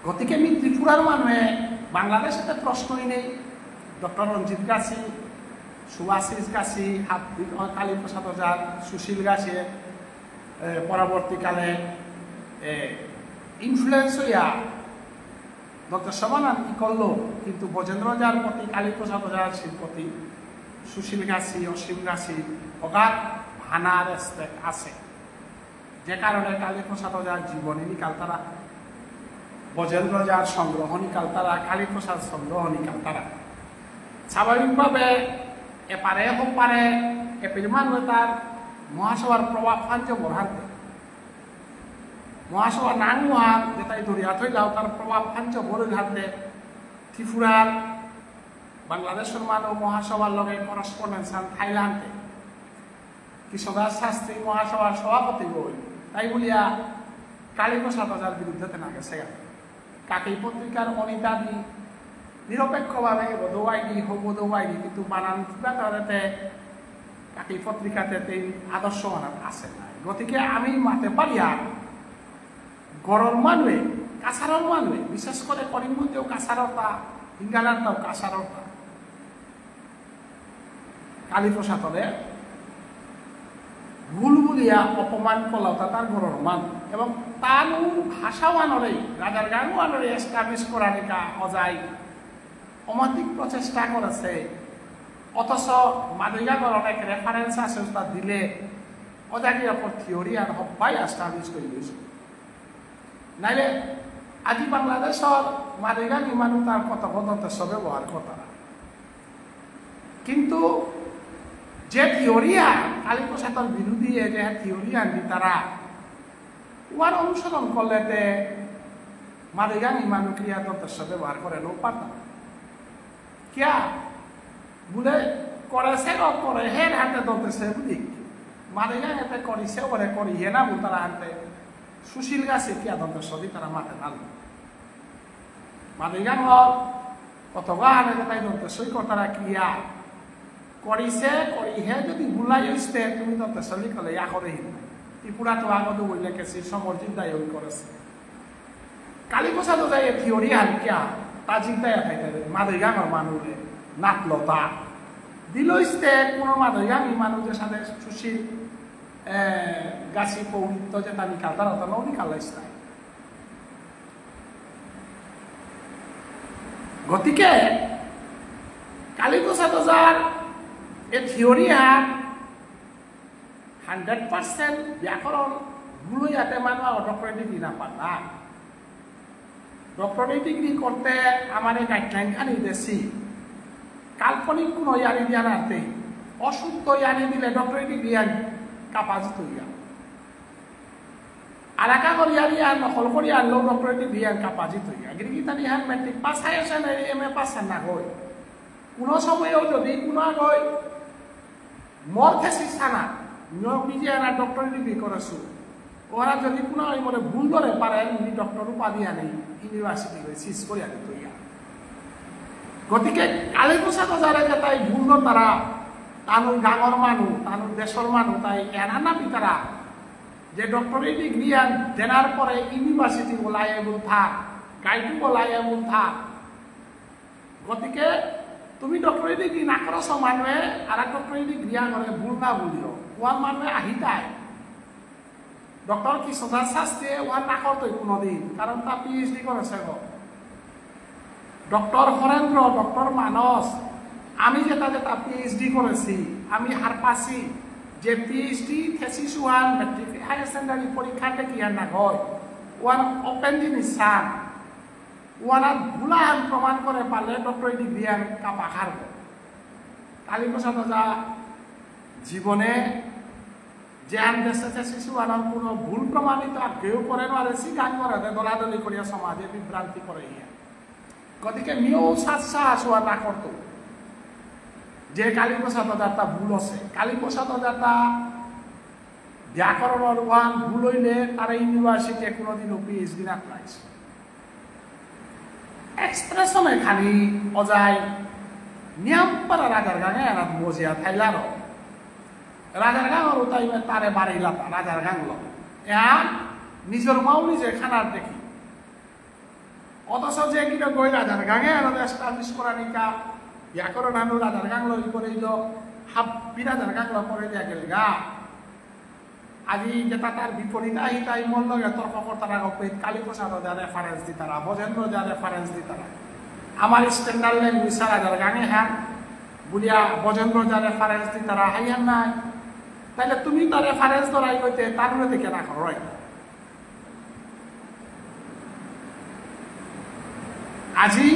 গতিকে আমি ত্রিপুরার মানুষে বাংলাদেশেতে প্রশ্নই নেই। ডক্টর রঞ্জিত গাছি, সুভাষিস গাছি, হাত-, কালীপ্রসাদ ওঝার, সুশীল গাছে, এ, পরবর্তীকালে, এ, influence হইয়া ডক্টর শোভনাথ কি করলো, কিন্তু ব্রজেন্দ্র ওঝার প্রতি, কালীপ্রসাদ ওঝার শিল্পতি, সুশীল গাছি, অসীম গাছি, অগাধ ভানা respect আছে। যে কারণে কালীপ্রসাদ ওঝার জীবনী নিকালতারা, ব্রজেন্দ্র ওঝার সংগ্রহ নিকালতারা, কালীপ্রসাদ সংগ্রহ নিকালতারা। স্বাভাবিকভাবে এপারে হপারে এপির মানু তার মহাসভার প্রভাব ফাঞ্জ বরহান্তে। মহাসভা নাঙ মহান যেটাই ধরিয়া থইলাও তার প্রভাব ফাঞ্জ বরহান্তে। ত্রিপুরার বাংলাদেশর মানু মহাসভার লগে correspondence আন থাইল্যান্ডে। কৃষ্ণদাস শাস্ত্রী মহাসভার সভাপতি বই, তাই বলিয়া কালীপ্রসাদ ওঝার বিরুদ্ধে তেনা গেছে গা। কাকেই পত্রিকার অনিতাদি নিরপেক্ষভাবে বোধবাইনি, হো বোধবাইনি, কিন্তু বানান কিবা ধরেতে কাকেই পত্রিকাতে তেই আদর্শ অনার আছে না। গতিকে আমি মাতে পারিয়া গরর মানুয়ে কাছাড়র মানুয়ে, বিশেষ করে করিমগঞ্জেও কাছাড়রতা, হিঙ্গালারতাও কাছাড়রতা। কালীপ্রসাদরে ভুল বুলিয়া অপমান করলা, তা তার ঘরর মানু। এবং তানুর ভাষা ওহানরে, রাজার গাঙ ওহানরে establish করানিকা অজাই অমাতিক প্রচেষ্টা করেসে। অথচ মাদইগাঙর অনেক reference আসে, তা দিলে অজাগি অপর theory আর হব্বাই establish করে দিয়েছে। নাইলে আজি বাংলাদেশর মাদইগাঙি মানু তার কত পর্যন্ত সবে ব্যবহার করতারা। কিন্তু যে theory আর কালীপ্রসাদর বিরোধী যে theory আনবি তারা, ওহান অনুসরণ করলে তে মাদইগাঙি মানু ক্রিয়া দন্ত্য স ব্যবহার করে নো পারতাম। কিয়া? বুলে করেসে গ করে, হের হাতে দন্ত্য স বুলি। মাদইগাঙে তে করিসে ওরে করি, হে না বুলতারা হাতে। সুশীল গাছে কিয়া দন্ত্য স দি তারা মাতে না লো। মাদইগাঙর কত গানে তাই দন্ত্য সই করতারা ক্রিয়া। করিসে, করি হে যদি বুলাই হইসতে, তুমি দন্ত্য স লিখলে ইয়া করে হিন। ত্রিপুরা তো আগত বইলে কেসি সমর জিদ্দাই ওই করেসে। কালীপ্রসাদ ওজাই এ theory হান কিয়া, তা জিদ্দাই থাইতে, মাদইগাঙর মানুরে, নাতলতা। দিল হইসতে, কোনো মাদইগাঙি মানু যে সাথে সুশীল, এ, গাছি পৌরিত্য যে তা নিকালতারা, তা নো নিকালাইসতাই। গতিকে কালীপ্রসাদ ওজার এ theory হান hundred percent ব্যাকরণ ভুল ইয়াতে মানু doctorate degree না পারলা। Doctorate degree করতে আমার এই guideline খানি দেসি। কাল্পনিক কোনো ইয়ারি দিয়া নাতে, অশুদ্ধ ইয়ারি দিলে doctorate degree আন কাপাজিত ইয়া। আলাকা করিয়া দিয়া নকল করিয়া আনলেও doctorate degree আন কাপাজিত ইয়া। গিরিগিতানি হান matric pass, higher secondary, M A pass না হয়। কোনো সময়ও যদি কোনো আগই মোর thesis হানা, নিয়ম পিজি আনা doctorate degree করেসু। ওরা যদি কোনো আগই মোরে ভুল ধরে পারে, উনি doctor উপাধি আনি university রে শেষ করে আনি তো ইয়া। গতিকে কালীপ্রসাদ ওজারে যে তাই ভুল ধরতারা, তানুর গাঙর মানু, তানুর দেশর মানু, তাই এনা না পিতারা, যে doctorate degree আন দেনার পরে university ও liable থাক, guide ও liable থাক। গতিকে তুমি doctorate degree না করো সমানে আর এক doctorate degree আন করে ভুল না বুলিও। ওয়ান মানে আহিতাই। ডক্টর কৃষ্ণদাস শাস্ত্রী ওয়ান না করতই কোনোদিন, কারণ তা পিএইচডি করেসে গো। ডক্টর হরেন্দ্র, ডক্টর মানস, আমি যেটা যেটা পিএইচডি করেসি, আমি হারপাসি যে পিএইচডি thesis ওয়ান মেট্রিক হায়ার সেকেন্ডারি পরীক্ষাতে কি আর না হয়, ওয়ান ওপেন জিনিস সান, ওয়ান আর ভুলান প্রমাণ করে পারলে ডক্টরেট ডিগ্রি আন কাপা খারব। কালীপ্রসাদ ওজা জীবনে যে আন দেশে শিশু আনার কোনো ভুল প্রমাণিত আর কেউ করে না, আর এসি গান করে দে, দলাদলি করিয়া সমাজে বিভ্রান্তি করে ইয়া। গতিকে মিও সাত সাহস ওয়া না করতো যে কালীপ্রসাদ ওজারতা ভুল আছে। কালীপ্রসাদ ওজারতা ব্যাকরণর ওয়ান ভুল হইলে তারা ইউনিভার্সিটি কোনোদিনও পিএইচডি না পাইছে। এক্সপ্রেশনে খালি ওজাই নিয়াম পারা রাজার গাঙে আর মজিয়া থাইলার। রাজার গাঙর উতাই মে তারে বাড়ি লাতা রাজার গাঙ লো। এহান নিজর মাউলি যে খানার দেখি। অথচ যে কিনা গই রাজার গাঙে আর এস্টাবলিশ করা নিকা, ইয়া করে নানু রাজার গাঙ লো ই করে দিল, হাব্বি রাজার গাঙ লো করে দিয়া গেল গা। আজি যেটা তার বিপরীত আহি তাই মন লগে তর্ক করতে না গো, কালীপ্রসাদ ওজা রেফারেন্স দিতারা, ব্রজেন্দ্র ওজা রেফারেন্স দিতারা। আমার স্ট্যান্ডার্ড ল্যাঙ্গুয়েজ সারা যার গাঙে হ্যাঁ বুলিয়া ব্রজেন্দ্র ওজা রেফারেন্স দিতারা, হাইয়ার নাই। তাইলে তুমি তার রেফারেন্স ধরাই হইতে তার উপরে দেখে না করো, right? আজি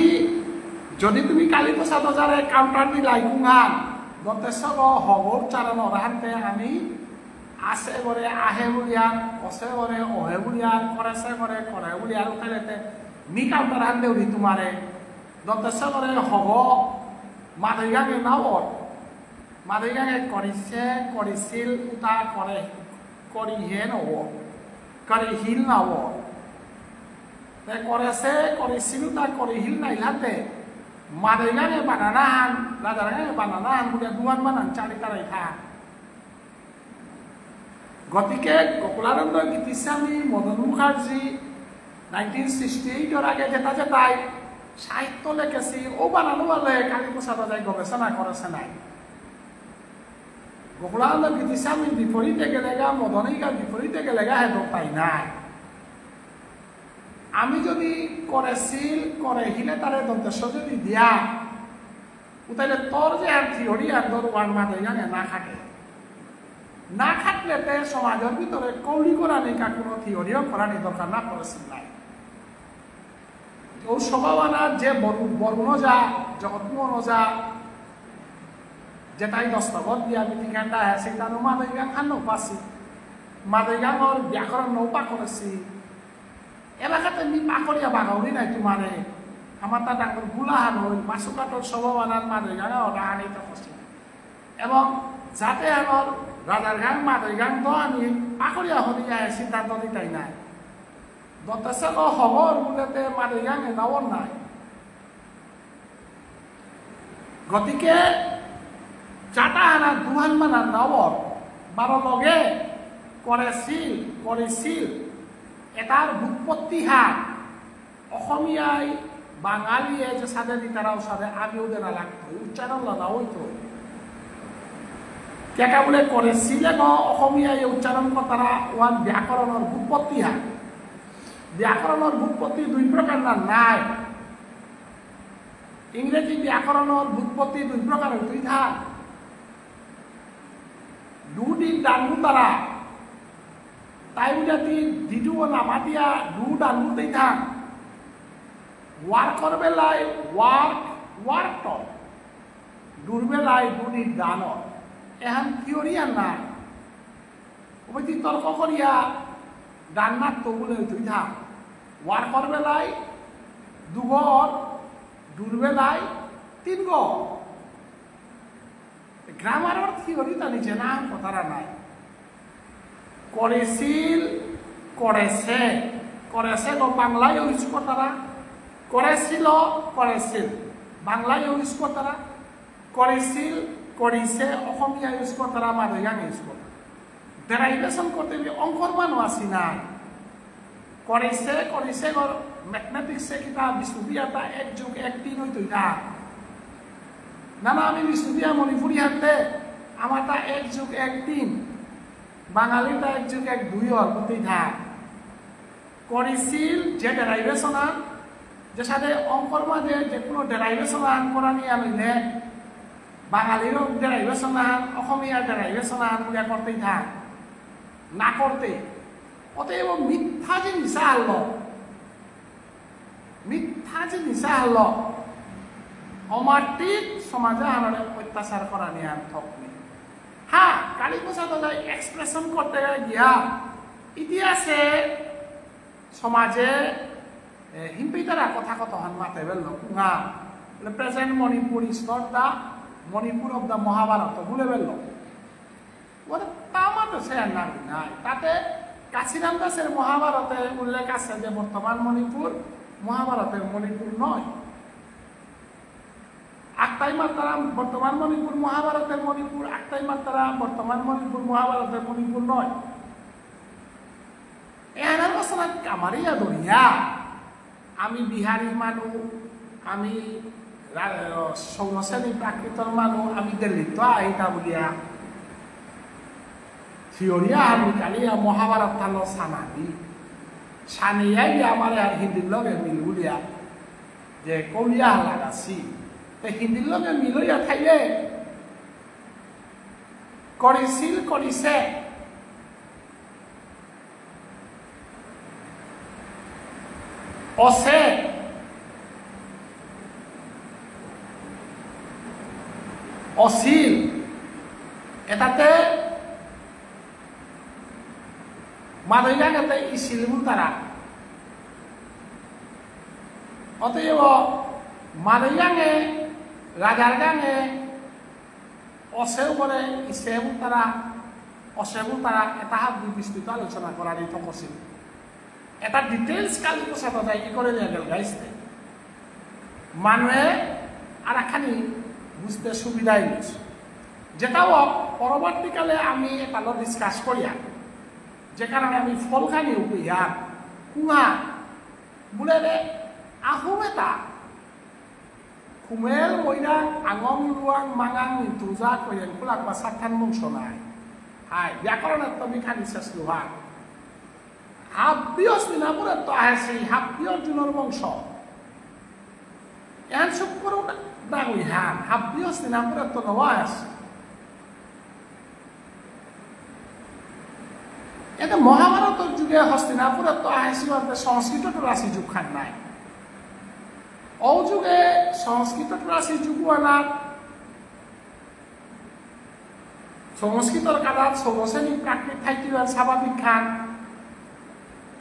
যদি তুমি কালীপ্রসাদ ওজারে কাউন্টার দিলাই কুঙান, দন্ত্য স গ হগ উচ্চারণ অরাহান্তে আমি আসে করে আহে বুলিয়ার, অসে করে অহে বুলিয়ার, করেসে করে করে বুলিয়ার, উঠাইলেতে মি কাউন্টার হান দেউরি তোমারে। দন্ত্য স করে হগ, মাদই গাঙে নাও অর। মাদই গাঙে করিসে, করিসিল, উতা করে, করিহে নব, করিহিল নব। তে করেসে, করিসিল, উতা করিহিল নাইলাতে, মাদই গাঙে বানানা হান, রাজার গাঙে বানানা হান, বুলে দুয়ান বানান চালি তারাই থা। গতিকে গোকুলানন্দ গীতিস্বামী, মদন মুখার্জী, নাইনটিন সিক্সটি এইটর আগে যেতা যেতাই সাহিত্য লেখেসি, ও বানানো বলে কালীপ্রসাদ ওঝাই গবেষণা করেসে নাই। গোকুলানন্দ গীতিস্বামীর বিপরীতে গেলেগা, মদন ইগার বিপরীতে গেলেগা, হে দরকার নাই। আমি যদি করেসিল, করেসিলে তারে দন্ত্য স যদি দিয়া, উতাইলে তোর যে আর থিওরি আর তোর ওয়ান মাদইগাঙে না খাটে। না খাটলে তে সমাজর ভিতরে কৌলি করানিকা কোনো থিওরিও করানি দরকার না পড়েসিল নাই। ও সভাবানা যে বরু-, বরুণ ওঝা, জগৎমোহন ওঝা, যেতাই দস্তখত দিয়া মিটিং খান্ডা আছে, তার মাদইগাঙ খান পাসি। মাদইগাঙর ব্যাকরণ নৌপা করেসি। এলাকাতে মি পাকরিয়া বাগাউরি নাই তোমারে। আমার তা ডাঙর গুলাহান হইল, মাসুকাটর সভাবানার মাদইগাঙ ওটা আনি তো কষ্ট। এবং যাতে আমার রাজার গাঙ, মাদইগাঙ তো আমি পাকরিয়া হলি যায় সিদ্ধান্ত নিতাই নাই। দত্তাসক হবর বুলেতে মাদইগাঙে নাওর নাই। গতিকে চাটাহানা দুহান মানা নাওর, বারো লগে করেসিল, করেসিল, এটার ব্যুৎপত্তি হার, অসমীয়াই বাঙালিয়ে যে সাদে দিতারা ও সাদে আমিও দেনা লাগতো, উচ্চারণ লানা হইতো। কেটা বুলে করেসিলে গো অসমীয়াই উচ্চারণ করতারা ওয়ান ব্যাকরণর ব্যুৎপত্তি হার। ব্যাকরণর ব্যুৎপত্তি দুই প্রকার না নাই। ইংরেজি ব্যাকরণর ব্যুৎপত্তি দুই প্রকার হইতই থাক। দুটি ডানু তারা। তাই বুঝাতি দিটু ও নামাতিয়া দু ডানু তেই থাক। ওয়ার্কর বেলায় ওয়ার্ক, ওয়ার্কট। দুর্বেলায় দুটি ডানর। এহান থিওরি আর নাই। ওই তর্ক করিয়া ডান্নার তো বুলে তুই থাক। ওয়ার্কর বেলায় দুগর, দুর্বেলায় তিনগর। গ্রামারর থিওরি তা নিজে না কথারা নাই। করেসিল, করেসে, করেসে গো বাংলায় ইউজ করতারা, করেসিল, করেসিল, বাংলায় ইউজ করতারা, করেসিল, করেসে, অসমীয়া ইউজ করতারা, মাদইগাঙ ইউজ করতারা। ডেরাইভেশন করতে গেলে অঙ্কর মানু আসি না। করেসে, করেসে গর ম্যাথমেটিক্সে কিতা বিষ্ণুপ্রিয়া তা এক যোগ এক তিন হইতই না। না, না, আমি বিষ্ণুপ্রিয়া মণিপুরী হাতে আমার তা এক যোগ এক তিন, বাঙালি তা এক যোগ এক দুই অর হতেই থাক। করেসিল যে ডেরাইভেশন আন, যে সাথে অঙ্কর মাঝে যে কোনো ডেরাইভেশন আন করা নিয়ে আনলে, বাঙালিরও ডেরাইভেশন আন, অসমীয়া ডেরাইভেশন আন বুলিয়া করতেই থাক, না করতে। অতএব মিথ্যা জিনিস আনলো, মিথ্যা জিনিস আনলো, অমাটিক সমাজে আনলে অত্যাচার করা নিয়ে আন থক নেই। হ্যাঁ, কালীপ্রসাদ ওঝাই এক্সপ্রেশন করতে গিয়া ইতিহাসে সমাজে, এ, হিম্পিতারা কথা কত হান মাতে বেললো, কুঙা। বলে, "Present Manipur is not the Manipur of the Mahabharata," বলে বেললো। ওরে তা মাতে সে আর নাম নাই। তাতে কাশীরাম দাসের মহাভারতে উল্লেখ আছে যে বর্তমান মণিপুর মহাভারতের মণিপুর নয়। আকতাই মাত্তারা বর্তমান মণিপুর মহাভারতের মণিপুর, আকতাই মাত্তারা বর্তমান মণিপুর মহাভারতের মণিপুর নয়। এহানার বাসনা কামারিয়া দরিয়া। আমি বিহারি মানু, আমি রা-, সৌরসেনী প্রাকৃতর মানু, আমি দিল্লিত আহিতা বুলিয়া। থিওরিয়া আমি কালিয়া মহাভারত তালো সানাদি। সানিয়াই আমারে আর হিন্দির লগে মিল বুলিয়া। যে কলিয়া লাগাসি। তে হিন্দির লগে মিলইয়া থাইলে। করিসিল করিসে। অসে, অসিল, এটাতে মাদইগাঙেতে ইসিল বুলতারা। অতএব মাদইগাঙে, রাজার গাঙে, অসে উপরে ইসে বুলতারা, অসে বুলতারা, এটা হাত দুই বিস্তৃত আলোচনা করার এই তপসিল। এটা ডিটেলস কালীপ্রসাদ ওঝাই কি করে নিয়ে গেল গাইসতে। মানুয়ে আর একখানি বুঝতে সুবিধা হইল। যেটাও পরবর্তীকালে আমি এটা ডিসকাস করিয়া, যে কারণে আমি ফলখানি উপইয়া, কুঙা, বুলেরে আহোম এতা, খুমেল, মৈরাং, আঙং, লুয়াং, মাঙাং, নিন্থুজা, কৈরেং, কুলাক বা সাতহান বংশ নাই। হাই, ব্যাকরণেত্ত মি খানি শেষ লুহা। হাব্বি হস্তিনাপুরেত্ত আহেসি, হাব্বি অর্জুনর বংশ। এহান শুক্র না-, নাগইহান, হাব্বি হস্তিনাপুরেত্ত নওয়া আহেসি। এতে মহাভারতর যুগে হস্তিনাপুরেত্ত আহেসি, অন্তে সংস্কৃত টুরাসি যুগ খান নাই। ও যুগে সংস্কৃত টুরাসি যুগ আনা সংস্কৃতর কাদাত সৌরসেনী প্রাকৃত থাইতিহান স্বাভাবিক খান।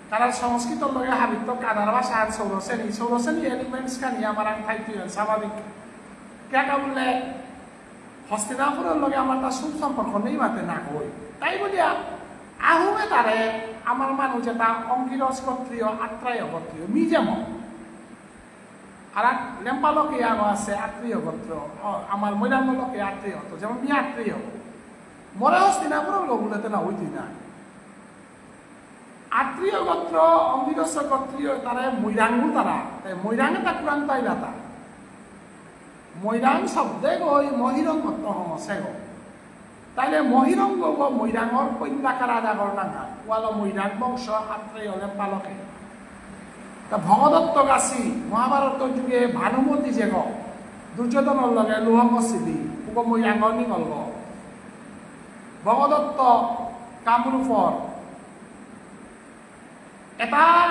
কারণ সংস্কৃতর লগে হাবিত কাদার ভাষা আর সৌরসেনী, সৌরসেনী এলিমেন্টস খানি আমার আং থাইতিহান স্বাভাবিক। কিয়া বুললে হস্তিনাপুরর লগে আমার তা সুসম্পর্ক নেই মাতে না কই। তাই বুলিয়া আহুমে তারে আমার মানু যেতা অঙ্গিরস গোত্রীয়, আত্রেয় গোত্রীয়, মি যেমন। আর এক লেম্পা লোকে আরো আছে আত্রেয় গোত্র, অ, আমার মৈরাং লোকে আত্রেয়, তো যেমন মি আত্রেয়। মোরে হস্তিনাপুরর লোক বুলতে না হইতি না। আত্রেয় গোত্র, অঙ্গিরস গোত্রীয়, তারে মৈরাং বুলতারা, তাই মৈরাং এতা কুরাং তাইলাতা। মৈরাং শব্দে গই মহিরং গোত্র হমসে গো। তাইলে মহিরং গো গো মৈরাঙর পৈলাকা রাজাগর নাঙহান, ওয়ালো মৈরাং বংশ আত্রেয় লেম্পা লোকে। তা ভগদত্ত গাছি, মহাভারতর যুগে ভানুমতি যেগ, দুর্যোধনর লগে লুহং সিদি, উগো মৈরাঙর নিঙল গো। ভগদত্ত কামরূপর এতা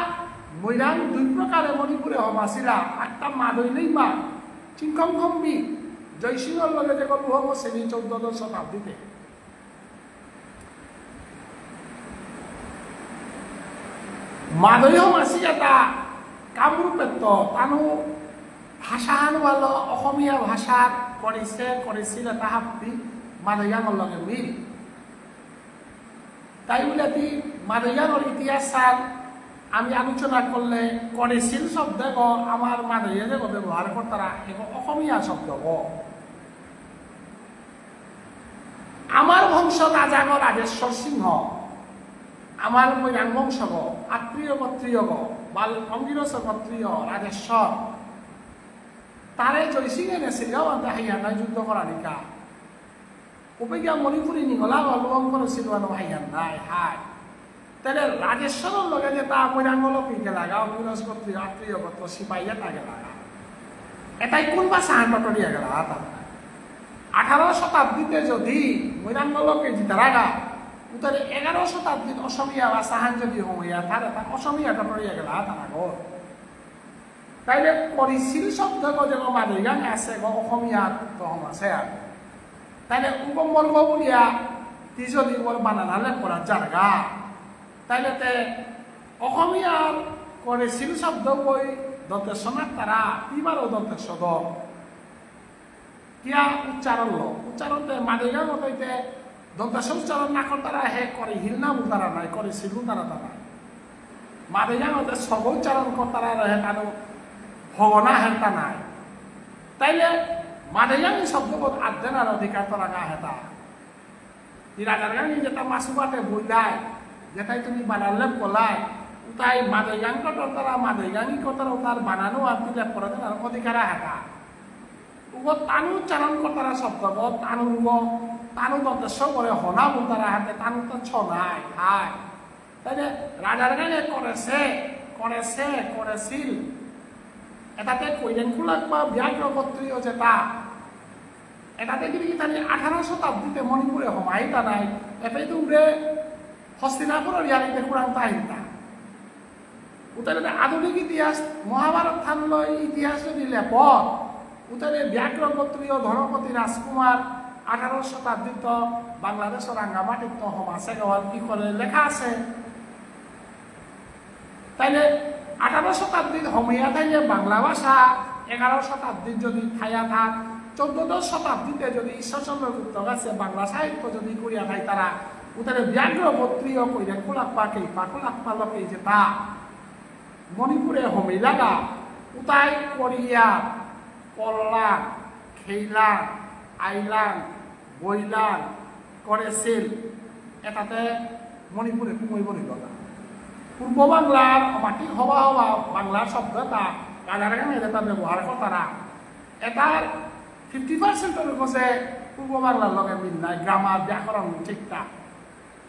মৈরাং দুই প্রকারে মণিপুরে হমাসিলা, একটা মাদৈ লেইমা, চিংখং খম্বি, জয়সিংহর লগে যে গল্প হমসেনি চৌদ্দশ শতাব্দীতে। মাদৈ হমাসি এতা কামরূপেত্ত, তানু ভাষাহান ওয়ালো অসমীয়া ভাষাত করেসে, করেসিল এতা হাব্বি মাদৈগাঙর লগে মিল। তাই বুলে তি মাদৈগাঙর ইতিহাস সার আমি আলোচনা করলে করেসিল শব্দ গো আমার মাদৈয়ে যে গো ব্যবহার করতারা এগো অসমীয়া শব্দ গো। আমার বংশ রাজা গো রাজেশ্বর সিংহ, আমার মৈরাং বংশ গো, আত্রেয় গোত্রীয় গো, বাল অঙ্গিরস গোত্রীয় রাজেশ্বর। তারে জয়সিংহে নেসিল গো, আনতে হাইয়া নাই যুদ্ধ করানিকা। উপে গিয়া মণিপুরী নিঙলা বা লুহং করেসিল ওয়ানো হাইয়ান নাই, হাই। তাহলে রাজেশ্বরর লগে যেতা মৈরাঙ লোকে গেলাগা, অঙ্গিরস গোত্রীয়, আত্রেয় গোত্র, সিপাহী এতা গেলাগা। এতাই কোন ভাষাহান টটরিয়া গেলা তা? আঠারো শতাব্দীতে যদি মৈরাঙ লোকে জিতারাগা, উতারে এগারো শতাব্দীত অসমীয়া ভাষাহান যদি হইয়া, তাহলে তা অসমীয়া টটরিয়া গেলা তা না গো। তাইলে করেসিল শব্দ গো যে মাদৈগাঙে আছে গো অসমীয়া তো হম আছে আর। তাইলে উগো মর্গ বুলিয়া তি যদি ওর বানানালে পড়া জারগা। তাইলে তে অসমীয়ার করেসিল শব্দ গই দন্ত্য স না তারা, ইবারও দন্ত্য স দ। কিয়া উচ্চারণ লো? উচ্চারণ তে মাদৈগাঙত ইতে দন্ত্য স উচ্চারণ না করতারা হে করেহিল না বুলতারা নাই, করেসিল বুলতারা তা নাই। মাদৈগাঙত স গ উচ্চারণ করতারা হে তানু হ গ না হেতা নাই। তাইলে মাদৈগাঙ শব্দ বোধ আদ্যনার অধিকার তারা গা হেতা। তি রাজার গাঙে যেতা মাসু বাটে বইলাই, যেতাই তুমি বানান লেপ করলাই, উতাই মাদৈগাঙ কটর তারা, মাদৈগাঙি কটর উতার বানানো আর তি লেপ করে দেনার অধিকার আহেতা। উগো তানু উচ্চারণ করতারা শব্দ গো, তানু উগো, তানু দন্ত্য স করে হনা বুলতারা হাতে, তানু তো ছ নাই, হাই। তাইলে রাজার গাঙে করেসে, করেসে, করেসিল। এতাতে কৈরেং কুলাক বা ব্যাঘ্র গোত্রীয় যেতা, এতাতে গিরি গিথানি আঠারো শতাব্দীতে মণিপুরে হমাইতা নাই, এপে দূরে হস্তিনাপুরর ইয়ারিতে কুরাং তাহিতা। উতারে আধুনিক ইতিহাস, মহাভারত থানলৈ ইতিহাস যদি লেপর, উতারে ব্যাঘ্র গোত্রীয় ধনপতি রাজকুমার আঠারো শতাব্দীত বাংলাদেশর রাঙ্গামাটিত হমাসে গওয়াল কি করে লেখা আছে। তাইলে আঠারো শতাব্দীত হমিয়া থাইলে বাংলা ভাষা, এগারো শতাব্দীত যদি থাইয়া থাক, চৌদ্দশ শতাব্দীতে যদি ঈশ্বরচন্দ্র গুপ্ত গাছে বাংলা সাহিত্য যদি করিয়া থাইতারা, উতারে ব্যাঘ্র গোত্রীয় কৈরেং কুলাক বা কেইপা কুলাক বা লোকে যেতা মণিপুরে হমিলাগা, উতাই করিয়া, কল্লা, খেইলা, আইলাং, বৈলাং, করেসিল, এতাতে মণিপুরে কুমৈ বনিলতা। পূর্ব বাংলার মাটি হবা হবা বাংলার শব্দ এতা কানাড়া গাঙে যেতা ব্যবহার করতারা, এতার ফিফটি পার্সেন্টর কাছে পূর্ব বাংলার লগে মিল নাই, গ্রামার, ব্যাকরণ ঠিকতা।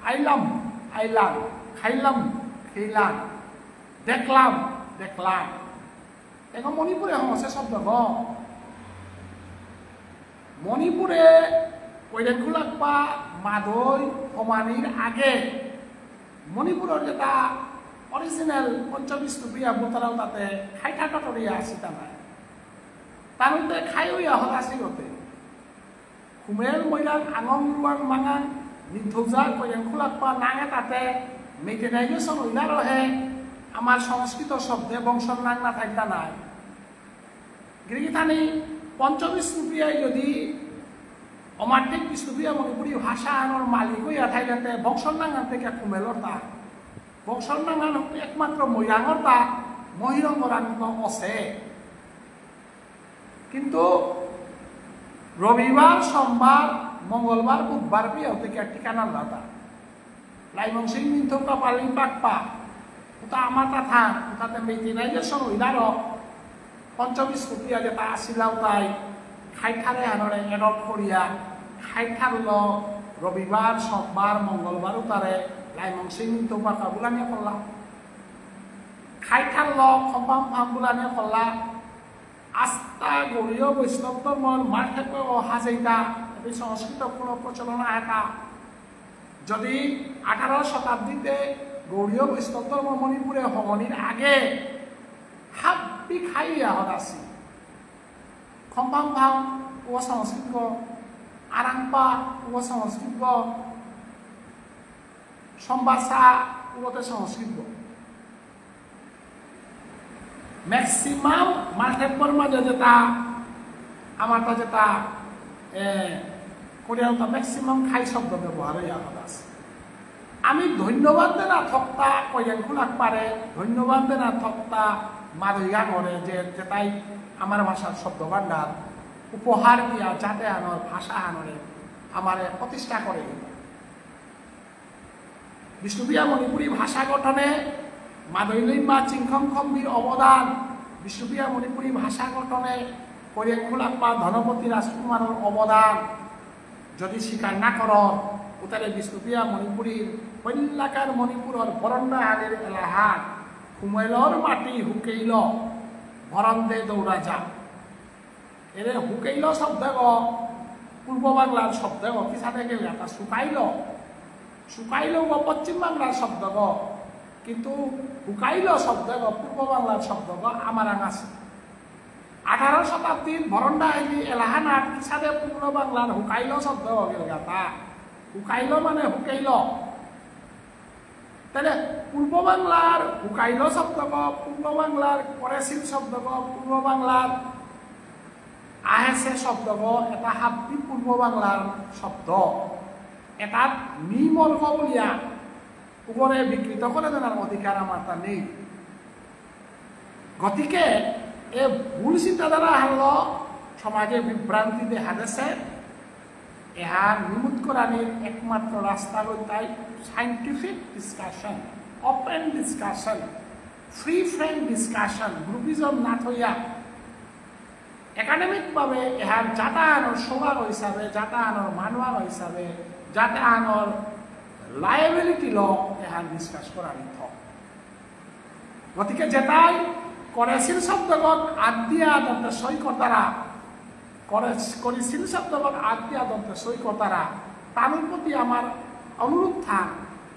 আইলাম, আইলাম, খাইলাম, খেলাম, দেখলাম, দেখলাম। এখন মণিপুরে হঙসে শব্দ গ। মণিপুরে কৈরেংখুলাকপা মাদৈ হমানির আগে মণিপুরর যেতা অরিজিনাল পঞ্চবিষ্ণুপ্রিয়া বুলতারাও তাতে খাইঠা টটরিয়া আসি তা নাই। তানুতে খাই হইয়া হল আসি গতে। খুমেল মৈরাং আঙং রুয়াং মাঙাং নিথৌজা কৈরেংখুলাকপা নাঙে তাতে মেকেনাইজেশন হইলা রহে আমার সংস্কৃত শব্দে বংশর নাং না থাকতা নাই। গিরিগিথানি পঞ্চবিষ্ণুপ্রিয়ায় যদি অমাত্যিক বিষ্ণুপ্রিয়া মণিপুরী ভাষা আনর মালিক হইয়া থাইলেতে বংশর নাঙান থেকে খুমেলর তা। বংশর নাঙান একমাত্র মৈরাঙর তা মহিরঙ্গরাং অসে। কিন্তু রবিবার, সোমবার, মঙ্গলবার, বুধবার বিয়াও থেকে ঠিকানা লাতা। লাইমংসিং নিংথৌকা পালি পাকপা, উতা আমাতা থান, উতাতে মেইতেইনাইজেশন হইলারো, পঞ্চবিষ্ণুপ্রিয়া যেতা আসিলা উতাই, খাইঠারে হানরে এডপ্ট করিয়া, খাইঠারলো রবিবার, সোমবার, মঙ্গলবার উতারে লাইমংসিং নিংথৌকা কাবুলানিয়া করলা। খাইঠারলো খম্পাম ফাম বুলানিয়া করলা। আস্তা গৌড়ীয় বৈষ্ণব ধর্মর মার্কেটে ও হাজেইতা, এবে সংস্কৃত কোনো প্রচলন আহেতা। যদি আঠারো শতাব্দীতে গৌড়ীয় বৈষ্ণব ধর্ম মণিপুরে হমনির আগে হাব্বি খাইয়া হদাসি। খম্পাম ভাম ও সংস্কৃত গ, আরাংপা ও সংস্কৃত গ, সম্বাসা উগতে সংস্কৃত গ। ম্যাক্সিমাম মার্কেট বর্মা যে যেতা, আমার তা যেতা, এ, কোরিয়ান তা ম্যাক্সিমাম খাই শব্দ ব্যবহার হইয়া কথা আছে। আমি ধন্যবাদ দেনা থকতা কয়েন খুলাক পারে, ধন্যবাদ দেনা থকতা মাদইয়া করে যে যেতাই আমার ভাষার শব্দ ভাণ্ডার উপহার দিয়া যাতে আমার ভাষা আনরে আমারে প্রতিষ্ঠা করে। বিষ্ণুপ্রিয়া মণিপুরী ভাষা গঠনে মাদইলইমা চিংখম খম্বির অবদান, বিষ্ণুপ্রিয়া মণিপুরী ভাষা গঠনে করিয়েকুলাপ্পা ধনপতি রাজকুমারর অবদান যদি স্বীকার না কর, উতারে বিষ্ণুপ্রিয়া মণিপুরীর পৈলাকার মণিপুরর বরণ্ডাহানির এলাহাত হুমেলর মাটি হুকেইল, ভরন্দে দৌড়া যা। এরে হুকেইল শব্দগ পূর্ব বাংলার শব্দগ, কিসাদে গেলে এটা শুকাইল। শুকাইল গ পশ্চিম বাংলার শব্দগ, কিন্তু হুকাইল শব্দগ পূর্ব বাংলার শব্দগ আমার আঙাসি। আঠারো শতাব্দীর ভরণ্ডাহানি এলাহানাত কিসাদে পূর্ব বাংলার হুকাইল শব্দগ গেলগাতা। হুকাইল মানে হুকেইল। তাহলে পূর্ব বাংলার হুকাইল শব্দগ, পূর্ব বাংলার করেসিল শব্দগ, পূর্ব বাংলার আহেসে শব্দগ, এটা হাব্বি পূর্ব বাংলার শব্দ। এটাত মি মর্গ বুলিয়া উগরে বিকৃত করে দেনার অধিকার আমার তা নেই। গতিকে এ ভুল চিন্তাধারা হারল সমাজে বিভ্রান্তি দেখা দেসে। এহান নিমুত করানির একমাত্র রাস্তা হইতাই scientific discussion, open discussion, free frank discussion, groupism না থইয়া একাডেমিক ভাবে এহান জাতাহানর সৌভাগ্য হিসাবে, জাতাহানর মানুয়াগ হিসাবে, জাতাহানর লায়াবিলিটি ল এহান ডিসকাস করানি থক। গতিকে যেতাই করেসিল শব্দগত আদিয়া দন্ত্য সই করতারা, করে-, করেসিল শব্দগত আদিয়া দন্ত্য সই করতারা, তানুর প্রতি আমার অনুরোধ থাক,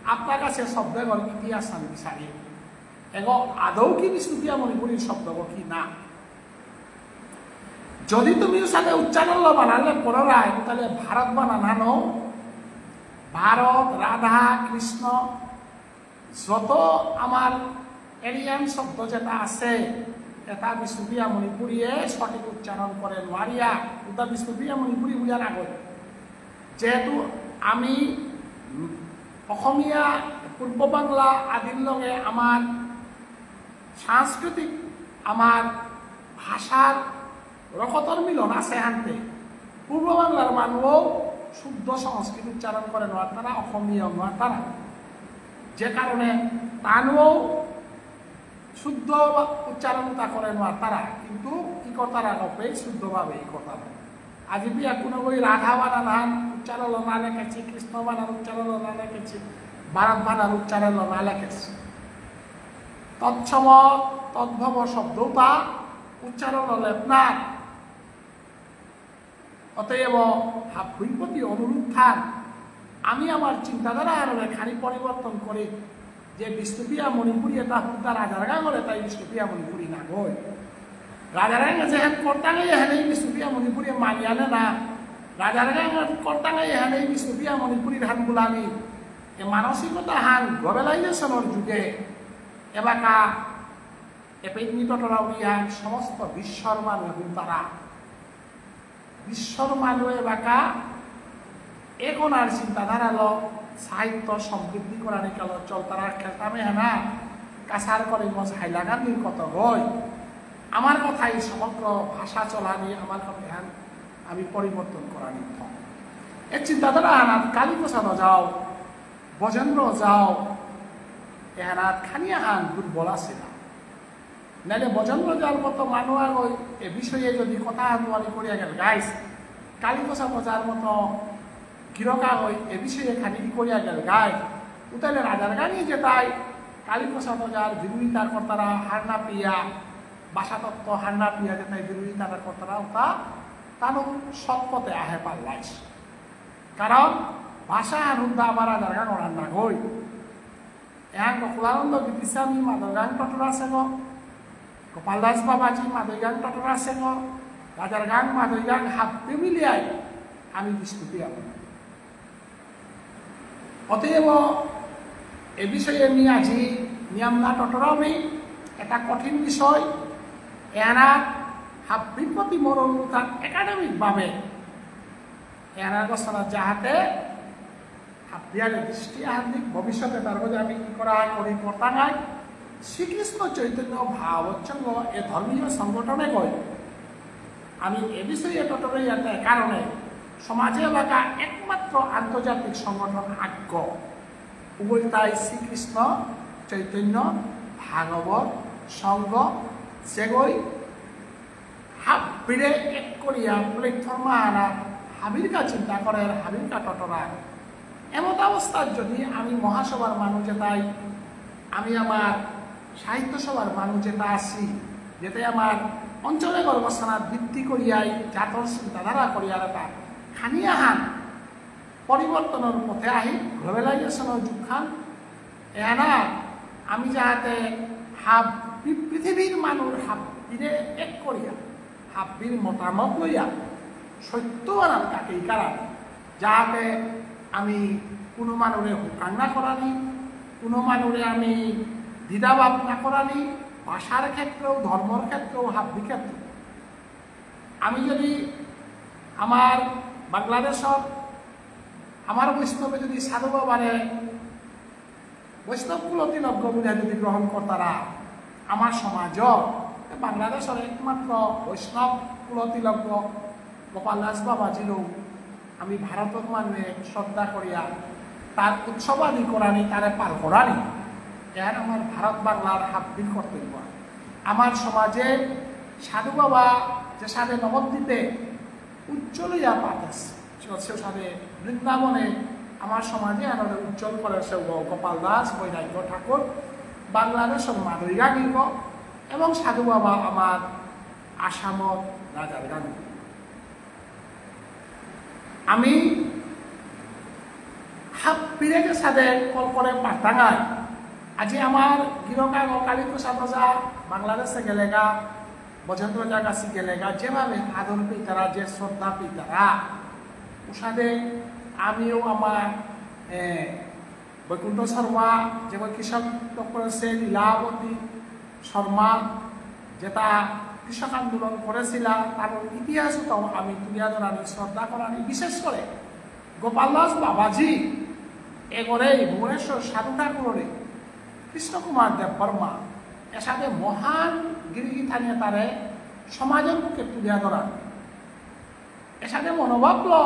আপনার কাছে শব্দগর ইতিহাস আমি বিচারি। এগ আদৌ কি বিষ্ণুপ্রিয়া মণিপুরীর শব্দগ কি না? যদি তুমি সাথে উচ্চারণ লো বানালে পড়ারায়, তাহলে ভারত বানান হানো, ভারত, রাধা, কৃষ্ণ, যত আমার এরিয়ান শব্দ যেটা আছে, এটা বিষ্ণুপ্রিয়া মণিপুরীয়ে সঠিক উচ্চারণ করে নোয়ারিয়া, ওটা বিষ্ণুপ্রিয়া মণিপুরী বুলিয়া না কয়। যেহেতু আমি, উম, অসমীয়া, পূর্ব বাংলা আদির লগে আমার সাংস্কৃতিক, আমার ভাষার রকতর মিলন আছে হানতে, পূর্ব বাংলার মানুষও শুদ্ধ সংস্কৃত উচ্চারণ করে নোয়ারতারা, অসমীয়া নোয়ারতারা। যে কারণে তানুও শুদ্ধ উচ্চারণতা করে নোয়ারতারা, কিন্তু কি করতারা গপে শুদ্ধভাবে ই করতারা। আজি বিয়া কোনো ওই রাধা বানান হান উচ্চারণ না লেখেছি, কৃষ্ণ বানান উচ্চারণ না লেখেছি, ভারত বানান উচ্চারণ না লেখেছি। তৎসম তদ্ভব শব্দতা উচ্চারণ লেপনা। অতএব হাব্বির প্রতি অনুরোধ থান, আমি আমার চিন্তাধারা আরো খানি পরিবর্তন করি, যে বিষ্ণুপ্রিয়া মণিপুরী এটা হুদ্দা রাজার গাঙর এটাই বিষ্ণুপ্রিয়া মণিপুরী না গই। রাজার গাঙে যেহান করতাঙে এহানেই বিষ্ণুপ্রিয়া মণিপুরী মানিয়ানে না। রাজার গাঙে করতাঙে এহানেই বিষ্ণুপ্রিয়া মণিপুরীর হান বুলানি। এ মানসিকতা হান গ্লোবালাইজেশনের যুগে এবাকা এপেইনি টটরা উড়িয়ান সমস্ত বিশ্বর মানু হুনতারা। বিশ্বর মানু এবাকা এগোনার চিন্তাধারালো সাহিত্য সমৃদ্ধি করানি কালো চলতারা খেলতামে হানা কাসার করে মজ হাইলাগানির কত গই। আমার কথাই সমগ্র ভাষা চলানি আমার কথাহান আমি পরিবর্তন করানি থম। এ চিন্তাধারা হানাত কালীপ্রসাদ যাও, ব্রজেন্দ্র যাও, এহানাত খানিয়া হান দুর্বল আছে না। নাইলে ব্রজেন্দ্র যার মতো মানু আগই এ বিষয়ে যদি কথা আনুয়ালি করিয়া গেল গাইস, কালীপ্রসাদ যার মতো গিরক আগই এ বিষয়ে খানি করিয়া গেল গাইস, উতাইলে রাজার গাঙে যেতাই কালীপ্রসাদ যার বিরোধিতা করতারা হারনা পিয়া, ভাষাতত্ত্ব হারনা পিয়া যেতাই বিরোধিতা করতারা উতা তানু সৎ পথে আহে পারলাইস। কারণ ভাষা হারুন দা আবার রাজার গাঙ ওরান না গই। এহান গোকুলানন্দ গীতিস্বামী মাদইগাং টটরা সেগ, গোপাল দাস বাবাজি মাদইগাং টটরা সেগ, রাজার গাঙ মাদইগাং হাব্বি মিলিয়াই আমি বিষ্ণুপ্রিয়া। অতএব এ বিষয়ে আমি আজি নিয়াম না টটরামি, এটা কঠিন বিষয়। এহানা হাব্বির প্রতি মরণ একাডেমিক ভাবে এহানা গোসনা যাহাতে হাবিয়ারে দৃষ্টি আহান দিক, ভবিষ্যতে তার মধ্যে আমি কি করা করি করতাঙাই। শ্রীকৃষ্ণ চৈতন্য ভাগবত সংঘ এ ধর্মীয় সংগঠনে কই আমি এ বিষয়ে টটরে ইয়াতে কারণে সমাজে এলাকা একমাত্র আন্তর্জাতিক সংগঠন আজ্ঞ উগলতাই শ্রীকৃষ্ণ চৈতন্য ভাগবত সংঘ সেগই হাবিরে এক করিয়া প্ল্যাটফর্ম আনা হাবিরকা চিন্তা করে হাবিরকা টটরা। এমত অবস্থায় যদি আমি মহাসভার মানু যেতাই, আমি আমার সাহিত্য সভার মানু যেতা আছি, যেতে আমার অঞ্চলে গর্ভস্থানাত ভিত্তি করিয়াই জাতর চিন্তাধারা করিয়ার এটা খানি আহান পরিবর্তনের পথে আহি গ্লোবালাইজেশনের যুগহান এহানা আমি যাহাতে হাব পৃ-, পৃথিবীর মানুষ হাবিরে এক করিয়া হাবির মতামত লইয়া সত্য আনার কাকেই কারণ যাহাতে আমি কোনো মানুরে হুকাং না করানি, কোনো মানুরে আমি দ্বিধাভাব না করানি, ভাষার ক্ষেত্রেও ধর্মর ক্ষেত্রেও হাব্বি ক্ষেত্রে আমি যদি আমার বাংলাদেশত আমার বৈষ্ণবে যদি সাধু বাবারে বৈষ্ণব কুলতিলক বুলিয়া যদি গ্রহণ করতারা আমার সমাজ, বাংলাদেশর একমাত্র বৈষ্ণব কুলতিলক গোপাল দাস বাবাজিরও আমি ভারতর মানুয়ে শ্রদ্ধা করিয়া তার উৎসব আদি করানি, তারে পাল করানি, এর আমার ভারত বাংলার হাব্বির কর্তব্য। আমার সমাজে সাধু বাবা যে সাথে নবদ্বীপে উজ্জ্বল হইয়া পাঠাস, সে সাথে বৃন্দাবনে আমার সমাজে আনন্দে উজ্জ্বল করে সে গোপাল দাস, বৈরাগ্য ঠাকুর, বাংলাদেশর মাদইগাঙিগ এবং সাধু বাবা আমার আসামর রাজার গাঙ। আমি হাব্বিরে যে সাথে কল করে পাঠাঙাই, আজি আমার গিরকাগ কালীপ্রসাদ ওঝা বাংলাদেশে গেলেগা, ব্রজেন্দ্র ওঝা গাছি গেলেগা, যেভাবে আদর পেতারা, যে শ্রদ্ধা পেতারা, ওসাদে আমিও আমার, এ, বৈকুণ্ঠ শর্মা, যেমন কৃষক তপস্যা লীলাবতী শর্মা, যেটা কৃষক আন্দোলন করেছিলা, তার ইতিহাসও তো আমি তুলিয়া ধরানি, শ্রদ্ধা করানি, বিশেষ করে গোপাল দাস বাবাজি এগরে ভুবনেশ্বর সাধু ঠাকুররে কৃষ্ণ কুমার দেববর্মা এসাদে মহান গিরি গিথানি তারে সমাজের বুকে তুলিয়া ধরানি। এসাদে মনোভাবলো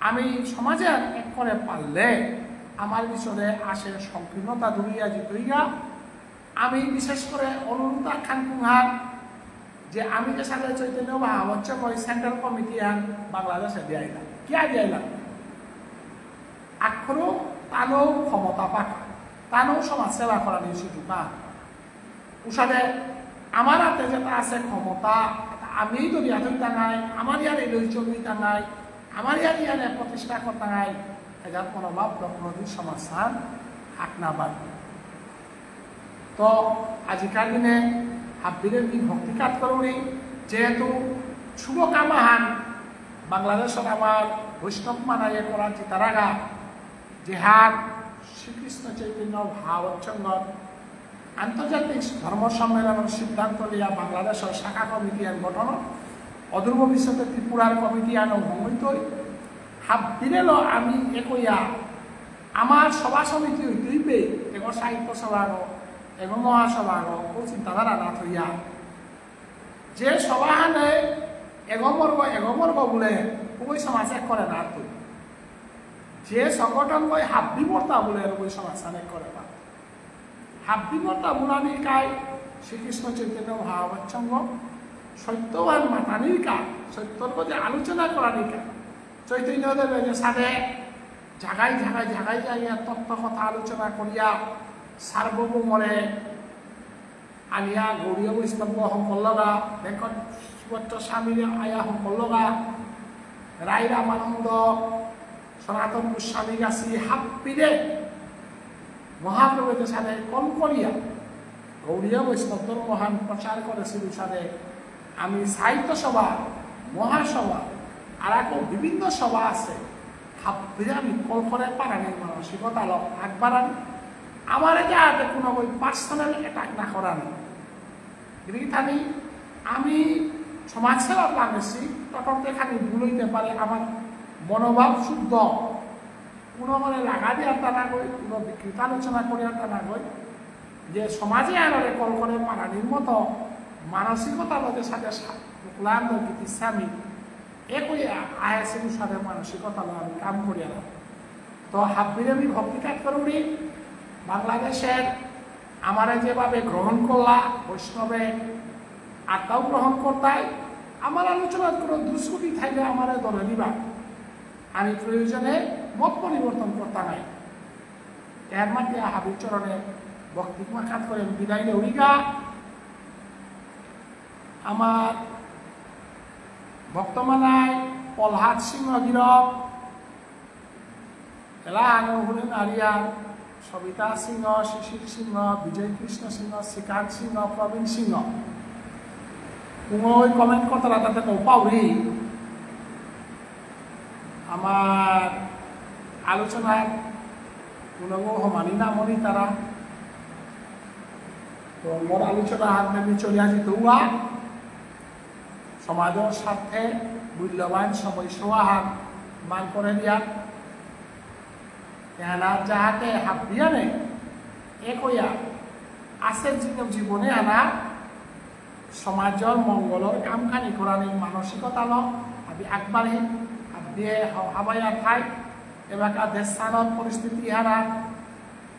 আমি সমাজে এক করে পারলে আমার ভিতরে আসে সংকীর্ণতা দূরিয়া যিতইগা। আমি বিশেষ করে অনুরোধ আহান কুংহান যে আমি যে সাথে চৈতন্য ভাগবত সংঘ সেন্ট্রাল কমিটি আন বাংলাদেশে দিয়াইলা। কিয়া দিয়াইলা? আখরো তানও ক্ষমতা পাকা, তানও সমাজ সেবা করানি সুযোগ পাক। উসাদে আমার হাতে যেটা আছে ক্ষমতা, এটা আমি যদি এতই টাঙাই, আমার ইয়ার এই লই চলুই টাঙাই, আমার ইয়ার ইয়ারে প্রতিষ্ঠা করতাঙাই, এজাত মনোভাব লক্ষ্ণদী সমাজহান হাকনা বাদ। তো আজিকার দিনে হাব্বিরে মি ভক্তি কাত করুরি, যেহেতু শুভ কামাহান বাংলাদেশর আমার বৈষ্ণব মানাইয়ে করা চিতারাগা, যেহান শ্রীকৃষ্ণ চৈতন্য ভাগবত সংঘর আন্তর্জাতিক ধর্ম সম্মেলনর সিদ্ধান্ত লিয়া বাংলাদেশর শাখা কমিটি আন গঠন, অদূর ভবিষ্যতে ত্রিপুরার কমিটি আনও হঙইতই। হাব্বিরেলো আমি একইয়া আমার সভা সমিতি হইতেই পে, এগো সাহিত্য সভা গো, এগো মহাসভা গো, ও চিন্তাধারা না থইয়া। যে সভাহানে এগো বর্গ, এগো বর্গ বুলে, ওই সমাজ এক করে না তো। যে সংগঠন কই হাব্বি বর্তা বুলে, ওই সমাজ এক করে না। হাব্বি বর্তা বুলানি কাই শ্রীকৃষ্ণ চৈতন্য ভাগবত সংঘ, সত্যবান মাতানির কা, সত্যর যে আলোচনা করানির কা, চৈতন্যদেব যে সাথে জাগায় জাগায় জাগায় জাগায় তত্ত্ব কথা আলোচনা করিয়া সার্বভৌমরে আনিয়া গৌড়ীয় বৈষ্ণব হঙকরলগা, বেকন সুভদ্র স্বামীরে আয়া হঙকরলগা, রায় রামানন্দ, সনাতন গোস্বামী গাছি হাব্বিরে মহাপ্রভু যে সাথে কল করিয়া গৌড়ীয় বৈষ্ণব ধর্মহান প্রচার করেসিল সাথে আমি সাহিত্য সভা, মহাসভা, আর আকো বিভিন্ন সভা আছে, হাব্বিরে আমি কল করে পারানির মানসিকতালো আগবাড়ানি। আমারে যাতে কোনো ওই পার্সোনাল অ্যাটাক না করানি। গিরিগিথানি আমি সমাজসেবা পানেসি, তখন দেখানি ভুল হইতে পারে, আমার মনোভাব শুদ্ধ, কোনো মানে লাগা দিয়ে আনতা না কই, কোনো বিকৃত আলোচনা করে আনতা না কই, যে সমাজে আনারে কল করে পারানির মতো মানসিকতা লোকের সাথে সা-, মুকুলানন্দ গীতিস্বামী একই আ-, আয়াসে উসাদে মানসিকতা লো আমি কাম করিয়া না। তো হাব্বিরে আমি ভক্তি কাত করুরি, বাংলাদেশের আমারে যেভাবে গ্রহণ করলা বৈষ্ণবে, আত্মাও গ্রহণ করতাই, আমার আলোচনার কোনো দুষ্কৃতি থাকলে আমারে ধরে নিবা। আমি প্রয়োজনে মত পরিবর্তন করতাম নাই। এর মাঝে হাবির চরণে ভক্তি মাখাত করে বিদায় নেউরিগা। আমার ভক্তমানাই প্রহ্লাদ সিংহ গিরক, এলা আনো হুলিন আরিয়ান, সবিতা সিংহ, শিশির সিংহ, বিজয় কৃষ্ণ সিংহ, শ্রীকান্ত সিংহ, প্রবীণ সিংহ। কুঙই কমেন্ট করতারা তাতে নৌ পাউরি। আমার আলোচনার কোনো হমানি না মনি তারা। তো মোর আলোচনা হাত নেমি চলে আসি তো উয়া। সমাজর স্বার্থে মূল্যবান সময় সোয়াহান মান করে দিয়া। এহানা যাহাতে হাবিয়ানে একয়া আছে জীবন জীবনে আনা সমাজর মঙ্গলর কাম খানি করানি মানসিকতা লো হাবি আগবাড়ি হাবিয়ে হ-, হাবাইয়া থাই। এবাকা দেশানর পরিস্থিতি হারা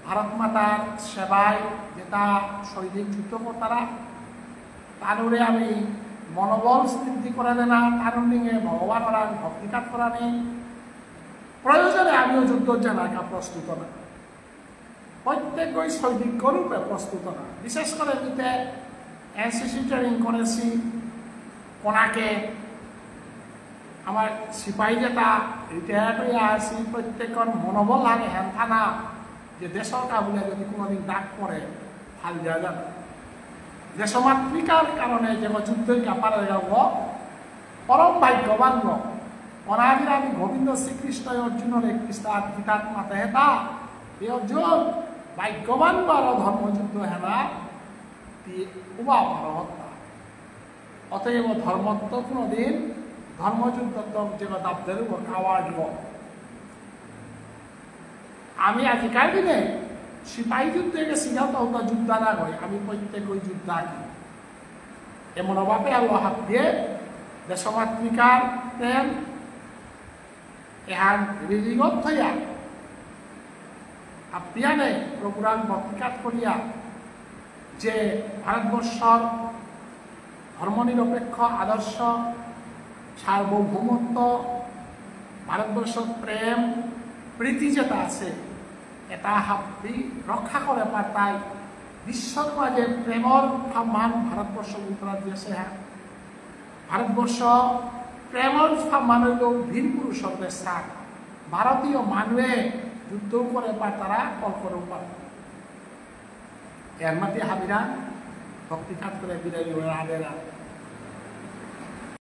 ভারত মাতার সেবায় যেটা সৈনিক যুদ্ধ করতারা, তানুরে আমি মনোবল বৃদ্ধি করে দেনা, তানুর নিয়ে ভগবান ওরা ভক্তিকাত করানি। প্রয়োজনে আমিও যুদ্ধ জানাকা প্রস্তুত না। প্রত্যেকই সৈনিক রূপে প্রস্তুত না। বিশেষ করে নিতে এনসিসি ট্রেনিং করেছি, কোনাকে আমার সিপাহী যেটা রিটায়ার্ড হয়ে আসি, প্রত্যেকর মনোবল লাগে হ্যান থানা যে দেশর কাবুলে যদি কোনোদিন ডাক পড়ে, ফাল দেওয়া যাবে। দেশমাতৃকার কারণে যে যুদ্ধই কাপারে যাবো, পরম ভাগ্যবান লোক। অনাদির আমি গোবিন্দ শ্রীকৃষ্ণ অর্জুনরে কৃষ্ণাত গীতাত মাতে হেতা, এ অর্জুন, ভাগ্যবান বারো ধর্মযুদ্ধ হেনা, তি উবা বারো হত্যা। অতএব ধর্মত্ব কোনোদিন ধর্মযুদ্ধত্ব যে দাবদের উপর কাওয়া দিব। আমি আজিকার দিনে সিপাহী যুদ্ধে গেছি না, তো ওটা যোদ্ধা না হয়, আমি প্রত্যেকই যোদ্ধা কি। এমন অভাবে আল্লাহ হাত দিয়ে দেশমাতৃকার প্রেম এহান রিলিগত হইয়া আপিয়ানে প্রভুরাং ভক্তিকাত করিয়া যে ভারতবর্ষর ধর্মনিরপেক্ষ আদর্শ, সার্বভৌমত্ব, ভারতবর্ষর প্রেম, প্রীতি যেটা আছে, এটা হাব্বি রক্ষা করে পারতাই। বিশ্বর মাঝে প্রেমর সম্মান ভারতবর্ষ উত্তরা দিয়েছে। হ্যাঁ, ভারতবর্ষ প্রেমর সম্মান হইল বীর পুরুষর দেশ। ভারতীয় মানুষে যুদ্ধ করে পারতারা, কল্পনাও পারতারা। এর মাঝে হাবিরা ভক্তিকাত করে বিদায় হয়ে আদেরা।